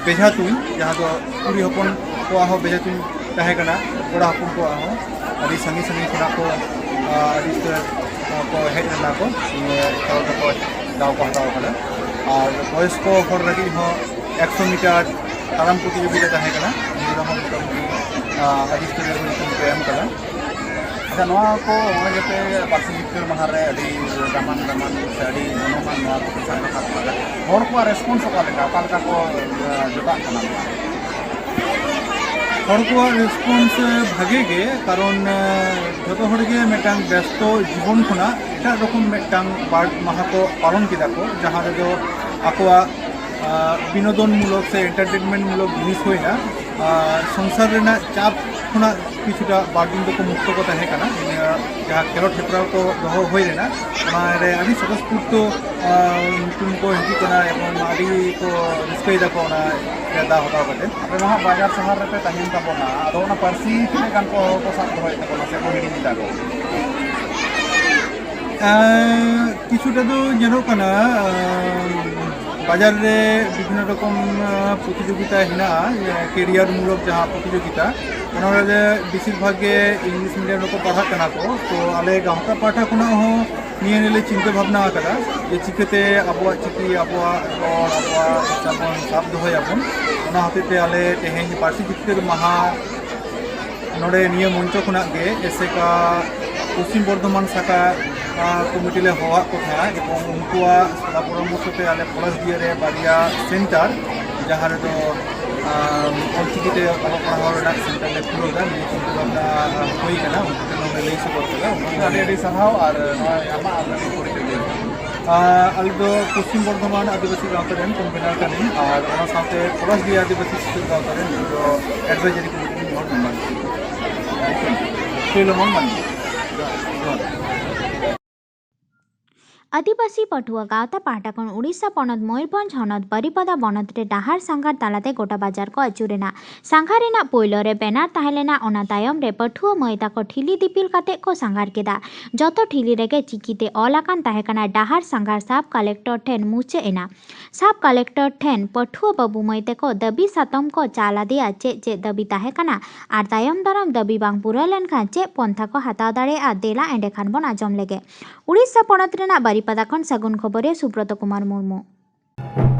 ᱵᱮᱡᱷᱟ ᱛᱩᱧ, ᱡᱟᱦᱟᱸ ᱫᱚ ᱠᱩᱲᱤ ᱦᱚᱯᱚᱱ ᱠᱚᱣᱟᱜ ᱦᱚᱸ ᱵᱮᱡᱷᱟ ᱛᱩᱧ ᱛᱟᱦᱮᱸ ᱠᱟᱱᱟ, ᱠᱚᱲᱟ ᱦᱚᱯᱚᱱ ᱠᱚᱣᱟᱜ ᱦᱚᱸ᱾ ᱟᱹᱰᱤ ᱥᱟᱺᱜᱤᱧ ᱥᱟᱺᱜᱤᱧ ᱠᱷᱚᱱᱟᱜ ᱠᱚ, ᱟᱹᱰᱤ ᱩᱛᱟᱹᱨ ᱠᱚ ᱦᱮᱡ ᱞᱮᱱᱟ ᱠᱚ, ᱱᱤᱭᱟᱹ ᱠᱷᱮᱞᱳᱰ ᱨᱮᱠᱚ ᱫᱟᱣ ᱠᱚ ᱦᱟᱛᱟᱣ ᱠᱟᱫᱟ᱾ ᱟᱨ ᱵᱚᱭᱚᱥᱠᱚ ᱦᱚᱲ ᱞᱟᱹᱜᱤᱫ ᱦᱚᱸ ᱮᱠᱥᱚ ᱢᱤᱴᱟᱨ ᱛᱟᱲᱟᱢ ᱯᱨᱚᱛᱤᱡᱳᱜᱤᱛᱟ ᱛᱟᱦᱮᱸ ᱠᱟᱱᱟ, ᱱᱤᱭᱟᱹ ᱨᱮᱦᱚᱸ ᱢᱚᱴᱟᱢᱩᱴᱤ ᱟᱹᱰᱤ ᱩᱛᱟᱹᱨ ᱠᱚ ᱧᱩᱛᱩᱢ ᱠᱚ ᱮᱢ ᱠᱟᱫᱟ᱾ ᱟᱪᱪᱷᱟ, ᱱᱚᱣᱟ ᱠᱚ ᱱᱚᱜᱼᱚᱭ ᱡᱮ ᱯᱮ ᱯᱟᱹᱨᱥᱤ ᱡᱤᱛᱠᱟᱹᱨ ᱢᱟᱦᱟ ᱨᱮ ᱟᱹᱰᱤ ᱫᱟᱢᱟᱱ ᱫᱟᱢᱟᱱ ᱥᱮ ᱟᱹᱰᱤ ᱜᱩᱱᱚᱢᱟᱱ ᱱᱚᱣᱟ ᱠᱚ ᱯᱮ ᱥᱟᱵ ᱨᱟᱠᱟᱵ ᱠᱟᱫᱟ, ᱦᱚᱲ ᱠᱚᱣᱟᱜ ᱨᱮᱥᱯᱚᱱᱥ ᱚᱠᱟ ᱞᱮᱠᱟ, ᱚᱠᱟ ᱞᱮᱠᱟ ᱠᱚ ᱡᱚᱴᱟᱜ ᱠᱟᱱᱟ ᱱᱚᱣᱟ? ᱦᱚᱲ ᱠᱚᱣᱟᱜ ᱨᱮᱥᱯᱚᱱᱥ ᱵᱷᱟᱜᱮ ᱜᱮ, ᱠᱟᱨᱚᱱ ᱡᱚᱛᱚ ᱦᱚᱲ ᱜᱮ ᱢᱤᱫᱴᱟᱝ ᱵᱮᱥᱛᱚ ᱡᱤᱵᱚᱱ ᱠᱷᱚᱱᱟᱜ ᱮᱴᱟᱜ ᱨᱚᱠᱚᱢ ᱢᱤᱫᱴᱟᱝ ᱵᱟᱨ ᱢᱟᱦᱟ ᱠᱚ ᱯᱟᱞᱚᱱ ᱠᱮᱫᱟ ᱠᱚ, ᱡᱟᱦᱟᱸ ᱨᱮᱫᱚ ᱟᱠᱚᱣᱟᱜ ᱵᱤᱱᱳᱫᱚᱱ ᱢᱩᱞᱚᱠ ᱥᱮ ᱮᱱᱴᱟᱨᱴᱮᱱᱢᱮᱱᱴ ᱢᱩᱞᱚᱠ ᱡᱤᱱᱤᱥ ᱦᱩᱭᱱᱟ, ᱥᱚᱝᱥᱟᱨ ᱨᱮᱱᱟᱜ ᱪᱟᱯ ᱠᱷᱚᱱᱟᱜ ᱠᱤᱪᱷᱩᱴᱟ ᱵᱟᱨ ᱫᱤᱱ ᱫᱚᱠᱚ ᱢᱩᱠᱛᱚ ᱠᱚ ᱛᱟᱦᱮᱸ ᱠᱟᱱᱟ᱾ ᱱᱤᱭᱟᱹ ᱡᱟᱦᱟᱸ ᱠᱷᱮᱞᱳᱰ ᱦᱮᱯᱨᱟᱣ ᱠᱚ ᱫᱚᱦᱚ ᱦᱩᱭ ᱞᱮᱱᱟ, ᱚᱱᱟᱨᱮ ᱟᱹᱰᱤ ᱥᱚᱛᱚᱥᱯᱷᱩᱨᱛᱚ, ᱟᱸ, ᱧᱩᱛᱩᱢ ᱠᱚ ᱦᱤᱡᱩᱜ ᱠᱟᱱᱟ ᱮᱵᱚᱝ ᱟᱹᱰᱤ ᱠᱚ ᱨᱟᱹᱥᱠᱟᱹᱭ ᱫᱟᱠᱚ ᱚᱱᱟ ᱨᱮ ᱫᱟᱣ ᱦᱟᱛᱟᱣ ᱠᱟᱛᱮ᱾ ᱟᱯᱮ ᱢᱟ ᱦᱟᱸᱜ ᱵᱟᱡᱟᱨ ᱥᱟᱦᱟᱨ ᱨᱮᱯᱮ ᱛᱟᱦᱮᱱ ᱛᱟᱵᱚᱱᱟ, ᱟᱫᱚ ᱚᱱᱟ ᱯᱟᱹᱨᱥᱤ ᱛᱤᱱᱟᱹᱜ ᱜᱟᱱ ᱠᱚ, ᱠᱚ ᱥᱟᱵ ᱫᱚᱦᱚᱭᱮᱫ ᱛᱟᱵᱚᱱᱟ ᱥᱮ ᱠᱚ ᱦᱤᱲᱤᱧ ᱮᱫᱟ ᱠᱚ? ᱟᱸ, ᱠᱤᱪᱷᱩᱴᱟ ᱫᱚ ᱧᱮᱞᱚᱜ ᱠᱟᱱᱟ, ᱟᱸ, ᱵᱟᱡᱟᱨ ᱨᱮ ᱵᱤᱵᱷᱤᱱᱱᱚ ᱨᱚᱠᱚᱢ, ᱟᱸ, ᱯᱨᱚᱛᱤᱡᱳᱜᱤᱛᱟ ᱦᱮᱱᱟᱜᱼᱟ, ᱠᱮᱨᱤᱭᱟᱨ ᱢᱩᱞᱚᱠ ᱡᱟᱦᱟᱸ ᱯᱨᱚᱛᱤᱡᱳᱜᱤᱛᱟ, ᱚᱱᱟ ᱨᱮ ᱵᱮᱥᱤᱨ ᱵᱷᱟᱜᱽ ᱜᱮ ᱤᱝᱞᱤᱥ ᱢᱤᱰᱤᱭᱟᱢ ᱨᱮᱠᱚ ᱯᱟᱲᱦᱟᱜ ᱠᱟᱱᱟ ᱠᱚ᱾ ᱛᱚ ᱟᱞᱮ ᱜᱟᱶᱛᱟ ᱯᱟᱦᱴᱟ ᱠᱷᱚᱱᱟᱜ ᱦᱚᱸ ᱱᱤᱭᱟᱹ ᱱᱤᱭᱮ ᱞᱮ ᱪᱤᱱᱛᱟᱹ ᱵᱷᱟᱵᱽᱱᱟ ᱟᱠᱟᱫᱟ ᱡᱮ ᱪᱤᱠᱟᱹᱛᱮ ᱟᱵᱚᱣᱟᱜ ᱪᱤᱠᱤ, ᱟᱵᱚᱣᱟᱜ ᱨᱚᱲ, ᱟᱵᱚᱣᱟᱜ ᱵᱷᱟᱥᱟ ᱵᱚᱱ ᱥᱟᱵ ᱫᱚᱦᱚᱭᱟᱵᱚᱱ᱾ ᱚᱱᱟ ᱦᱚᱛᱮᱡ ᱛᱮ ᱟᱞᱮ ᱛᱮᱦᱮᱧ ᱯᱟᱹᱨᱥᱤ ᱡᱤᱛᱠᱟᱹᱨ ᱢᱟᱦᱟ ᱱᱚᱰᱮ ᱱᱤᱭᱟᱹ ᱢᱚᱧᱪᱚ ᱠᱷᱚᱱᱟᱜ ᱜᱮ ᱮᱥᱮᱠᱟ ᱯᱚᱥᱪᱤᱢ ᱵᱚᱨᱫᱷᱚᱢᱟᱱ ᱥᱟᱠᱷᱟ, ᱟ, ᱠᱚᱢᱤᱴᱤ ᱞᱮ ᱦᱚᱦᱚᱣᱟᱫ ᱠᱚ ᱛᱟᱦᱮᱸᱫ ᱮᱵᱚᱝ ᱩᱱᱠᱩᱣᱟᱜ ᱥᱚᱞᱟ ᱯᱚᱨᱟᱢᱚᱨᱥᱚ ᱛᱮ ᱟᱞᱮ ᱯᱚᱞᱟᱥᱰᱤᱦᱟ ᱨᱮ ᱵᱟᱨᱭᱟ ᱥᱮᱱᱴᱟᱨ, ᱡᱟᱦᱟᱸ ᱨᱮᱫᱚ, ᱟᱢ, ᱚᱞᱪᱤᱠᱤ ᱛᱮ ᱚᱞᱚᱜ ᱯᱟᱲᱦᱟᱣ ᱨᱮᱱᱟᱜ ᱥᱮᱱᱴᱟᱨ ᱞᱮ ᱠᱷᱩᱞᱟᱹᱣ ᱮᱫᱟ᱾ ᱱᱤᱭᱟᱹ ᱪᱤᱱᱛᱟᱹ ᱵᱷᱟᱵᱽᱱᱟ, ᱟ, ᱦᱩᱭ ᱠᱟᱱᱟ, ᱩᱱᱠᱩ ᱴᱷᱮᱱ ᱦᱚᱸ ᱞᱮ ᱞᱟᱹᱭ ᱥᱚᱫᱚᱨ ᱠᱟᱫᱟ᱾ ᱩᱱᱠᱩ ᱟᱹᱰᱤ ᱟᱹᱰᱤ ᱥᱟᱨᱦᱟᱣ᱾ ᱟᱨ ᱱᱚᱣᱟ ᱟᱢᱟᱜ ᱟᱨ ᱢᱤᱫᱴᱮᱱ ᱯᱚᱨᱤᱪᱚᱭ ᱞᱟᱹᱭ ᱢᱮ᱾ ᱟ, ᱟᱞᱮ ᱫᱚ ᱯᱚᱥᱪᱤᱢ ᱵᱚᱨᱫᱷᱚᱢᱟᱱ ᱟᱹᱫᱤᱵᱟᱹᱥᱤ ᱜᱟᱶᱛᱟ ᱨᱮᱱ ᱠᱚᱱᱵᱷᱮᱱᱟᱨ ᱠᱟᱹᱱᱟᱹᱧ ᱟᱨ ᱚᱱᱟ ᱥᱟᱶᱛᱮ ᱯᱚᱞᱟᱥᱰᱤᱦᱟ ᱟᱹᱫᱤᱵᱟᱹᱥᱤ ᱥᱩᱥᱟᱹᱨ ᱜᱟᱶᱛᱟ ᱨᱮᱱ ᱤᱧ ᱫᱚ ᱮᱰᱵᱷᱟᱭᱡᱟᱨᱤ ᱠᱚᱢᱤᱴᱤ ᱨᱤᱱ ᱦᱚᱲ ᱢᱮᱢᱵᱟᱨ ᱠᱟᱹᱱᱟᱹᱧ᱾ ᱥᱩᱞᱮᱢᱚᱱ ᱢᱟᱱᱰᱤ᱾ ᱡᱚᱦᱟᱨ᱾ ᱟᱹᱫᱤᱵᱟᱹᱥᱤ ᱯᱟᱹᱴᱷᱩᱣᱟᱹ ᱜᱟᱶᱛᱟ ᱯᱟᱦᱴᱟ ᱠᱷᱚᱱ ᱩᱲᱤᱥᱥᱟ ᱯᱚᱱᱚᱛ ᱢᱚᱭᱩᱨᱵᱷᱚᱸᱡᱽ ᱦᱚᱱᱚᱛ ᱵᱟᱨᱤᱯᱟᱫᱟ ᱵᱚᱱᱚᱛ ᱨᱮ ᱰᱟᱦᱟᱨ ᱥᱟᱸᱜᱷᱟᱨ ᱛᱟᱞᱟᱛᱮ ᱜᱚᱴᱟ ᱵᱟᱡᱟᱨ ᱠᱚ ᱟᱹᱪᱩᱨᱮᱱᱟ᱾ ᱥᱟᱸᱜᱷᱟᱨ ᱨᱮᱱᱟᱜ ᱯᱳᱭᱞᱳ ᱨᱮ ᱵᱮᱱᱟᱨ ᱛᱟᱦᱮᱸ ᱞᱮᱱᱟ, ᱚᱱᱟ ᱛᱟᱭᱚᱢ ᱨᱮ ᱯᱟᱹᱴᱷᱩᱣᱟᱹ ᱢᱟᱹᱭ ᱛᱟᱠᱚ ᱴᱷᱤᱞᱤ ᱫᱤᱯᱤᱞ ᱠᱟᱛᱮ ᱠᱚ ᱥᱟᱸᱜᱷᱟᱨ ᱠᱮᱫᱟ᱾ ᱡᱚᱛᱚ ᱴᱷᱤᱞᱤ ᱨᱮᱜᱮ ᱪᱤᱠᱤᱛᱮ ᱚᱞ ᱟᱠᱟᱱ ᱛᱟᱦᱮᱸ ᱠᱟᱱᱟ, "ᱰᱟᱦᱟᱨ ᱥᱟᱸᱜᱷᱟᱨ ᱥᱟᱵ ᱠᱟᱞᱮᱠᱴᱚᱨ ᱴᱷᱮᱱ ᱢᱩᱪᱟᱹᱫ ᱮᱱᱟ᱾" ᱥᱟᱵ ᱠᱟᱞᱮᱠᱴᱚᱨ ᱴᱷᱮᱱ ᱯᱟᱹᱴᱷᱩᱣᱟᱹ ᱵᱟᱹᱵᱩ ᱢᱟᱹᱭ ᱛᱮᱠᱚ ᱫᱟᱹᱵᱤ ᱥᱟᱛᱚᱢ ᱠᱚ ᱪᱟᱞ ᱟᱫᱮᱭᱟ, ᱪᱮᱫ ᱪᱮᱫ ᱫᱟᱹᱵᱤ ᱛᱟᱦᱮᱸ ᱠᱟᱱᱟ ᱟᱨ ᱛᱟᱭᱚᱢ ᱫᱟᱨᱟᱢ ᱫᱟᱹᱵᱤ ᱵᱟᱝ ᱯᱩᱨᱟᱹᱣ ᱞᱮᱱᱠᱷᱟᱱ ᱪᱮᱫ ᱯᱚᱱᱛᱷᱟ ᱠᱚ ᱦᱟᱛᱟᱣ ᱫᱟᱲᱮᱭᱟᱜᱼᱟ, ᱫᱮᱞᱟ ᱮᱸᱰᱮᱠᱷᱟᱱ ᱵᱚᱱ ᱟᱸᱡᱚᱢ ᱞᱮᱜᱮ᱾ ᱩᱲᱤᱥᱥᱟ ᱯᱚᱱᱚᱛ ᱨᱮᱱᱟᱜ ᱵᱟᱨᱤᱯᱟᱫᱟ ᱠᱷᱚᱱ ᱥᱟᱹᱜᱩᱱ ᱠᱷᱚᱵᱚᱨᱤᱭᱟᱹ ᱥᱩᱵᱨᱚᱛᱚ ᱠᱩᱢᱟᱨ ᱢᱩᱨᱢᱩ᱾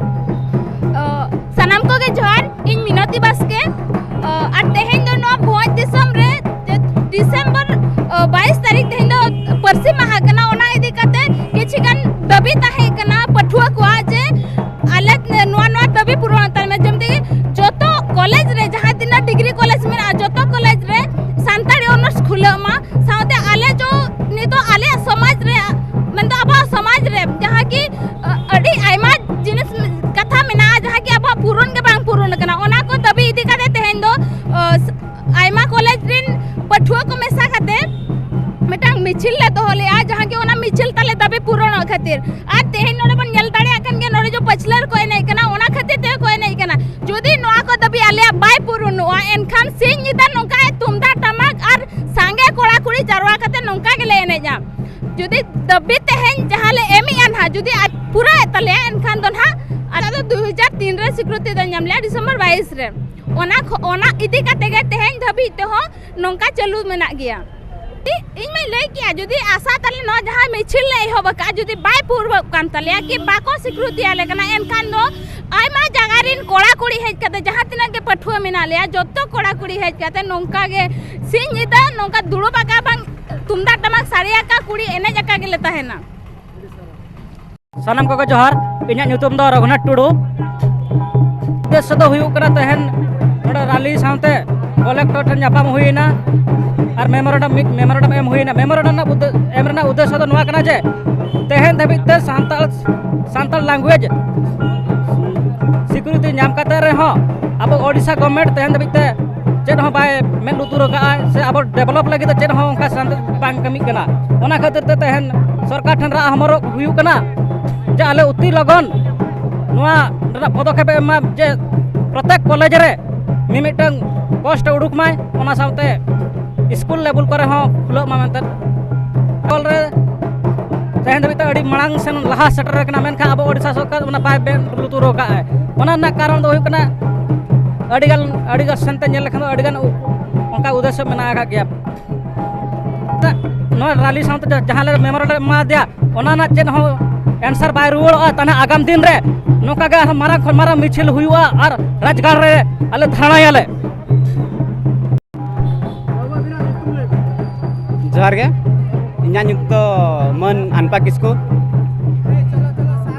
ᱚ, ᱥᱟᱱᱟᱢ ᱠᱚᱜᱮ ᱡᱚᱦᱟᱨ, ᱤᱧ ᱢᱤᱱᱚᱛᱤ ᱵᱟᱥᱠᱮ᱾ ᱚ, ᱟᱨ ᱛᱮᱦᱮᱧ ᱫᱚ ᱱᱚᱣᱟ ᱵᱷᱚᱸᱡᱽ ᱫᱤᱥᱚᱢ ᱨᱮ ᱡᱮ ᱰᱤᱥᱮᱢᱵᱚᱨ, ᱚ, ᱵᱟᱭᱤᱥ ᱛᱟᱹᱨᱤᱠᱷ ᱛᱮᱦᱮᱧ ᱫᱚ ᱯᱟᱹᱨᱥᱤ ᱢᱟᱦᱟ ᱠᱟᱱᱟ, ᱚᱱᱟ ᱤᱫᱤ ᱠᱟᱛᱮ ᱠᱤᱪᱷᱤ ᱜᱟᱱ ᱫᱟᱹᱵᱤ ᱛᱟᱦᱮᱸ ᱠᱟᱱᱟ ᱯᱟᱹᱴᱷᱩᱣᱟᱹ ᱠᱚᱣᱟᱜ ᱡᱮ ᱟᱞᱮ ᱱᱚᱣᱟ, ᱱᱚᱣᱟ ᱫᱟᱹᱵᱤ ᱯᱩᱨᱚᱱ ᱦᱟᱛᱟᱲ ᱢᱮ, ᱡᱮᱢᱛᱤ ᱡᱚᱛᱚ ᱠᱚᱞᱮᱡᱽ ᱨᱮ, ᱡᱟᱦᱟᱸ ᱛᱤᱱᱟᱹᱜ ᱰᱤᱜᱽᱨᱤ ᱠᱚᱞᱮᱡᱽ ᱢᱮᱱᱟᱜᱼᱟ, ᱡᱚᱛᱚ ᱠᱚᱞᱮᱡᱽ ᱨᱮ ᱥᱟᱱᱛᱟᱲᱤ ᱚᱱᱟᱨᱥ ᱠᱷᱩᱞᱟᱹᱜ ᱢᱟ᱾ ᱥᱟᱶᱛᱮ ᱟᱞᱮ ᱡᱚ ᱱᱤᱛᱚᱜ ᱟᱞᱮᱭᱟᱜ ᱥᱚᱢᱟᱡᱽ ᱨᱮ, ᱢᱮᱱᱫᱚ ᱟᱵᱚᱣᱟᱜ ᱥᱚᱢᱟᱡᱽ ᱨᱮ ᱡᱟᱦᱟᱸ ᱠᱤ, ᱟᱹᱰᱤ ᱟᱭᱢᱟ ᱡᱤᱱᱤᱥ, ᱠᱟᱛᱷᱟ ᱢᱮᱱᱟᱜᱼᱟ, ᱡᱟᱦᱟᱸ ᱠᱤ ᱟᱵᱚᱣᱟᱜ ᱯᱩᱨᱚᱱ ᱜᱮ ᱵᱟᱝ ᱯᱩᱨᱚᱱ ᱟᱠᱟᱱᱟ, ᱚᱱᱟ ᱠᱚ ᱫᱟᱹᱵᱤ ᱤᱫᱤ ᱠᱟᱛᱮ ᱛᱮᱦᱮᱧ ᱫᱚ ᱯᱩᱨᱚᱱᱚᱜ ᱠᱷᱟᱹᱛᱤᱨ᱾ ᱟᱨ ᱛᱮᱦᱮᱧ ᱱᱚᱰᱮ ᱵᱚᱱ ᱧᱮᱞ ᱫᱟᱲᱮᱭᱟᱜ ᱠᱟᱱ ᱜᱮᱭᱟ, ᱱᱚᱰᱮ ᱡᱮ ᱯᱟᱹᱪᱷᱞᱟᱹᱨ ᱠᱚ ᱮᱱᱮᱡ ᱠᱟᱱᱟ, ᱚᱱᱟ ᱠᱷᱟᱹᱛᱤᱨ ᱛᱮᱜᱮ ᱠᱚ ᱮᱱᱮᱡ ᱠᱟᱱᱟ᱾ ᱡᱩᱫᱤ ᱱᱚᱣᱟ ᱠᱚ ᱫᱟᱹᱵᱤ ᱟᱞᱮᱭᱟᱜ ᱵᱟᱭ ᱯᱩᱨᱚᱱᱚᱜᱼᱟ, ᱮᱱᱠᱷᱟᱱ ᱥᱤᱧ ᱧᱤᱫᱟᱹ ᱱᱚᱝᱠᱟ ᱛᱩᱢᱫᱟᱜ ᱴᱟᱢᱟᱠ ᱟᱨ ᱥᱟᱸᱜᱮ ᱠᱚᱲᱟ ᱠᱩᱲᱤ ᱡᱟᱨᱣᱟ ᱠᱟᱛᱮ ᱱᱚᱝᱠᱟ ᱜᱮᱞᱮ ᱮᱱᱮᱡᱼᱟ᱾ ᱡᱩᱫᱤ ᱫᱟᱹᱵᱤ ᱛᱮᱦᱮᱧ ᱡᱟᱦᱟᱸ ᱞᱮ ᱮᱢᱮᱜᱼᱟ ᱱᱟᱦᱟᱜ, ᱡᱩᱫᱤ ᱟᱡ ᱯᱩᱨᱟᱹᱣᱮᱫ ᱛᱟᱞᱮᱭᱟ, ᱮᱱᱠᱷᱟᱱ ᱫᱚ ᱱᱟᱦᱟᱜ ᱟᱞᱮ ᱫᱚ ᱫᱩ ᱦᱟᱡᱟᱨ ᱛᱤᱱ ᱨᱮ ᱥᱤᱠᱨᱤᱛᱤ ᱫᱚ ᱧᱟᱢ ᱞᱮᱭᱟ, ᱰᱤᱥᱮᱢᱵᱚᱨ ᱵᱟᱭᱤᱥ ᱨᱮ᱾ ᱚᱱᱟ ᱠᱷᱚ-, ᱚᱱᱟ ᱤᱫᱤ ᱠᱟᱛᱮ ᱜᱮ ᱛᱮᱦᱮᱧ ᱫᱷᱟᱹᱵᱤᱡ ᱛᱮᱦᱚᱸ ᱱᱚᱝᱠᱟ ᱪᱟᱹᱞᱩ ᱢᱮᱱᱟᱜ ᱜᱮᱭᱟ᱾ ᱤ-, ᱤᱧ ᱢᱟᱧ ᱞᱟᱹᱭ ᱠᱮᱜᱼᱟ, ᱡᱩᱫᱤ ᱟᱥᱟ ᱛᱟᱞᱮ ᱱᱚᱣᱟ ᱡᱟᱦᱟᱸ ᱢᱤᱪᱷᱤᱞ ᱞᱮ ᱮᱦᱚᱵ ᱟᱠᱟᱫᱼᱟ, ᱡᱩᱫᱤ ᱵᱟᱭ ᱯᱩᱨᱟᱹᱜ ᱠᱟᱱ ᱛᱟᱞᱮᱭᱟ ᱠᱤ ᱵᱟᱠᱚ ᱥᱤᱠᱨᱤᱛᱤ ᱟᱞᱮ ᱠᱟᱱᱟ, ᱮᱱᱠᱷᱟᱱ ᱫᱚ ᱟᱭᱢᱟ ᱡᱟᱭᱜᱟ ᱨᱮᱱ ᱠᱚᱲᱟ ᱠᱩᱲᱤ ᱦᱮᱡ ᱠᱟᱛᱮ, ᱡᱟᱦᱟᱸ ᱛᱤᱱᱟᱹᱜ ᱜᱮ ᱯᱟᱹᱴᱷᱩᱣᱟᱹ ᱢᱮᱱᱟᱜ ᱞᱮᱭᱟ, ᱡᱚᱛᱚ ᱠᱚᱲᱟ ᱠᱩᱲᱤ ᱦᱮᱡ ᱠᱟᱛᱮ ᱱᱚᱝᱠᱟ ᱜᱮ ᱥᱤᱧ ᱧᱤᱫᱟᱹ ᱱᱚᱝᱠᱟ ᱫᱩᱲᱩᱵ ᱟᱠᱟ ᱵᱟᱝ, ᱛᱩᱢᱫᱟᱜ ᱴᱟᱢᱟᱠ ᱥᱟᱰᱮ ᱟᱠᱟ, ᱠᱩᱲᱤ ᱮᱱᱮᱡ ᱟᱠᱟ ᱜᱮᱞᱮ ᱛᱟᱦᱮᱱᱟ᱾ ᱥᱟᱱᱟᱢ ᱠᱚᱜᱮ ᱡᱚᱦᱟᱨ᱾ ᱤᱧᱟᱹᱜ ᱧᱩᱛᱩᱢ ᱫᱚ ᱨᱚᱜᱷᱩᱱᱟᱛᱷ ᱴᱩᱰᱩ᱾ ᱩᱫᱽᱫᱮᱥᱥᱚ ᱫᱚ ᱦᱩᱭᱩᱜ ᱠᱟᱱᱟ, ᱛᱮᱦᱮᱧ ᱱᱚᱰᱮ ᱨᱟᱞᱤ ᱥᱟᱶᱛᱮ ᱠᱚᱞᱮᱠᱴᱚᱨ ᱴᱷᱮᱱ ᱧᱟᱯᱟᱢ ᱦᱩᱭᱮᱱᱟ ᱟᱨ ᱢᱮᱢᱳᱨᱮᱱᱰᱟᱢ, ᱢᱤᱫ ᱢᱮᱢᱳᱨᱮᱱᱰᱟᱢ ᱮᱢ ᱦᱩᱭᱮᱱᱟ᱾ ᱢᱮᱢᱳᱨᱮᱱᱰᱟᱢ ᱨᱮᱱᱟᱜ ᱩᱫᱽᱫᱮ-, ᱮᱢ ᱨᱮᱱᱟᱜ ᱩᱫᱽᱫᱮᱥᱥᱚ ᱫᱚ ᱱᱚᱣᱟ ᱠᱟᱱᱟ ᱡᱮ ᱛᱮᱦᱮᱧ ᱫᱷᱟᱹᱵᱤᱡ ᱛᱮ ᱥᱟᱱᱛᱟᱲ, ᱥᱟᱱᱛᱟᱲ language ᱥᱤᱠᱩᱨᱤᱛᱤ ᱧᱟᱢ ᱠᱟᱛᱮ ᱨᱮᱦᱚᱸ ᱟᱵᱚ ᱳᱰᱤᱥᱟ ᱜᱚᱵᱷᱢᱮᱱᱴ ᱛᱮᱦᱮᱧ ᱫᱷᱟᱹᱵᱤᱡ ᱛᱮ ᱪᱮᱫ ᱦᱚᱸ ᱵᱟᱭ ᱢᱮᱫ ᱞᱩᱛᱩᱨ ᱟᱠᱟᱫᱼᱟ, ᱥᱮ ᱟᱵᱚ ᱰᱮᱵᱷᱞᱚᱯ ᱞᱟᱹᱜᱤᱫ ᱛᱮ ᱪᱮᱫ ᱦᱚᱸ ᱚᱱᱠᱟ ᱥᱟᱱ-, ᱵᱟᱝ ᱠᱟᱹᱢᱤᱜ ᱠᱟᱱᱟ᱾ ᱚᱱᱟ ᱠᱷᱟᱹᱛᱤᱨ ᱛᱮ ᱛᱮᱦᱮᱧ ᱥᱚᱨᱠᱟᱨ ᱴᱷᱮᱱ ᱨᱟᱜ ᱦᱚᱢᱚᱨᱚᱜ ᱦᱩᱭᱩᱜ ᱠᱟᱱᱟ ᱡᱮ ᱟᱞᱮ ᱚᱛᱤ ᱞᱚᱜᱚᱱ ᱱᱚᱣᱟ ᱨᱮᱱᱟᱜ ᱯᱚᱫᱚᱠᱷᱮᱯ ᱮ ᱮᱢ ᱢᱟ, ᱡᱮ ᱯᱨᱚᱛᱮᱠ ᱠᱚᱞᱮᱡᱽ ᱨᱮ ᱢᱤᱢᱤᱫᱴᱟᱝ ᱯᱳᱥᱴ ᱩᱰᱩᱠ ᱢᱟᱭ, ᱚᱱᱟ ᱥᱟᱶᱛᱮ ᱥᱠᱩᱞ ᱞᱮᱵᱮᱞ ᱠᱚᱨᱮ ᱦᱚᱸ ᱠᱷᱩᱞᱟᱹᱜ ᱢᱟ ᱢᱮᱱᱛᱮ᱾ ᱚᱞ ᱨᱮ ᱛᱮᱦᱮᱧ ᱫᱷᱟᱹᱵᱤᱡ ᱛᱮ ᱟᱹᱰᱤ ᱢᱟᱲᱟᱝ ᱥᱮᱱ ᱞᱟᱦᱟ ᱥᱮᱴᱮᱨ ᱟᱠᱟᱱᱟ, ᱢᱮᱱᱠᱷᱟᱱ ᱟᱵᱚ ᱳᱰᱤᱥᱟ ᱥᱚᱨᱠᱟᱨ ᱚᱱᱟ ᱵᱟᱭ ᱢᱮᱫ ᱞᱩᱛᱩᱨ ᱟᱠᱟᱫᱼᱟ᱾ ᱚᱱᱟ ᱨᱮᱱᱟᱜ ᱠᱟᱨᱚᱱ ᱫᱚ ᱦᱩᱭᱩᱜ ᱠᱟᱱᱟ, ᱟᱹᱰᱤᱜᱟᱱ, ᱟᱹᱰᱤᱜᱟᱱ ᱥᱮᱱᱛᱮ ᱧᱮᱞ ᱞᱮᱠᱷᱟᱱ ᱫᱚ ᱟᱹᱰᱤᱜᱟᱱ ᱚᱱᱠᱟ ᱩᱫᱮᱥᱥᱚ ᱢᱮᱱᱟᱜ ᱟᱠᱟᱫ ᱜᱮᱭᱟ᱾ ᱱᱚᱣᱟ ᱨᱟᱞᱤ ᱥᱟᱶᱛᱮ ᱡᱟ-, ᱡᱟᱦᱟᱸ ᱞᱮ ᱢᱮᱢᱳᱨᱮᱱᱰᱟᱢ ᱮᱢᱟ ᱫᱮᱭᱟ, ᱚᱱᱟ ᱨᱮᱱᱟᱜ ᱪᱮᱫ ᱦᱚᱸ answer ᱵᱟᱭ ᱨᱩᱣᱟᱹᱲᱚᱜᱼᱟ᱾ ᱛᱟᱦᱞᱮ ᱟᱜᱟᱢ ᱫᱤᱱ ᱨᱮ ᱱᱚᱝᱠᱟ ᱜᱮ ᱟᱨᱦᱚᱸ ᱢᱟᱨᱟᱝ ᱠᱷᱚᱱ ᱢᱟᱨᱟᱝ ᱢᱤᱪᱷᱤᱞ ᱦᱩᱭᱩᱜᱼᱟ ᱟᱨ ᱨᱟᱡᱽᱜᱟᱲ ᱨᱮ ᱟᱞᱮ ᱫᱷᱟᱨᱱᱟᱭᱟᱞᱮ᱾ ᱡᱚᱦᱟᱨ ᱜᱮ, ᱤᱧᱟᱹᱜ ᱧᱩᱛᱩᱢ ᱫᱚ ᱢᱟᱹᱱ ᱟᱱᱯᱟ ᱠᱤᱥᱠᱩ᱾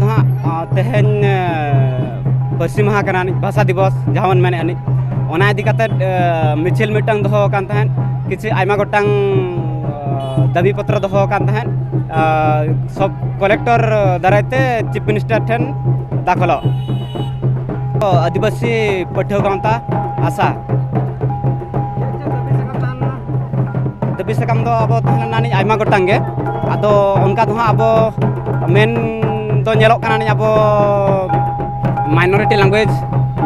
ᱱᱟᱦᱟᱜ, ᱟ, ᱛᱮᱦᱮᱧ, ᱮ, ᱯᱟᱹᱨᱥᱤ ᱢᱟᱦᱟ ᱠᱟᱱᱟ ᱟᱹᱱᱤᱡ, ᱵᱷᱟᱥᱟ ᱫᱤᱵᱚᱥ ᱡᱟᱦᱟᱸ ᱵᱚᱱ ᱢᱮᱱᱮᱫ ᱟᱹᱱᱤᱡ, ᱚᱱᱟ ᱤᱫᱤ ᱠᱟᱛᱮᱫ, ᱮ, ᱢᱤᱪᱷᱤᱞ ᱢᱤᱫᱴᱟᱝ ᱫᱚᱦᱚ ᱟᱠᱟᱱ ᱛᱟᱦᱮᱸᱫ, ᱠᱤᱪᱷᱩ ᱟᱭᱢᱟ ᱜᱚᱴᱟᱝ, ᱮ, ᱫᱟᱹᱵᱤ ᱯᱚᱛᱨᱚ ᱫᱚᱦᱚ ᱟᱠᱟᱱ ᱛᱟᱦᱮᱸᱫ, ᱮ, ᱥᱚᱵ ᱠᱚᱞᱮᱠᱴᱚᱨ ᱫᱟᱨᱟᱭ ᱛᱮ ᱪᱤᱯ ᱢᱤᱱᱤᱥᱴᱟᱨ ᱴᱷᱮᱱ ᱫᱟᱠᱷᱚᱞᱚᱜ᱾ ᱛᱚ, ᱟᱹᱫᱤᱵᱟᱹᱥᱤ ᱯᱟᱹᱴᱷᱩᱣᱟᱹ ᱜᱟᱶᱛᱟ ᱟᱥᱟ᱾ ᱫᱟᱹᱵᱤ ᱥᱟᱠᱟᱢ ᱫᱚ ᱟᱵᱚ ᱛᱟᱦᱮᱸ ᱞᱮᱱᱟ ᱱᱤᱡ ᱟᱭᱢᱟ ᱜᱚᱴᱟᱝ ᱜᱮ᱾ ᱟᱫᱚ ᱚᱱᱠᱟ ᱫᱚ ᱦᱟᱸᱜ ᱟᱵᱚ ᱢᱮᱱ ᱫᱚ ᱧᱮᱞᱚᱜ ᱠᱟᱱᱟ ᱱᱤᱡ ᱟᱵᱚ minority language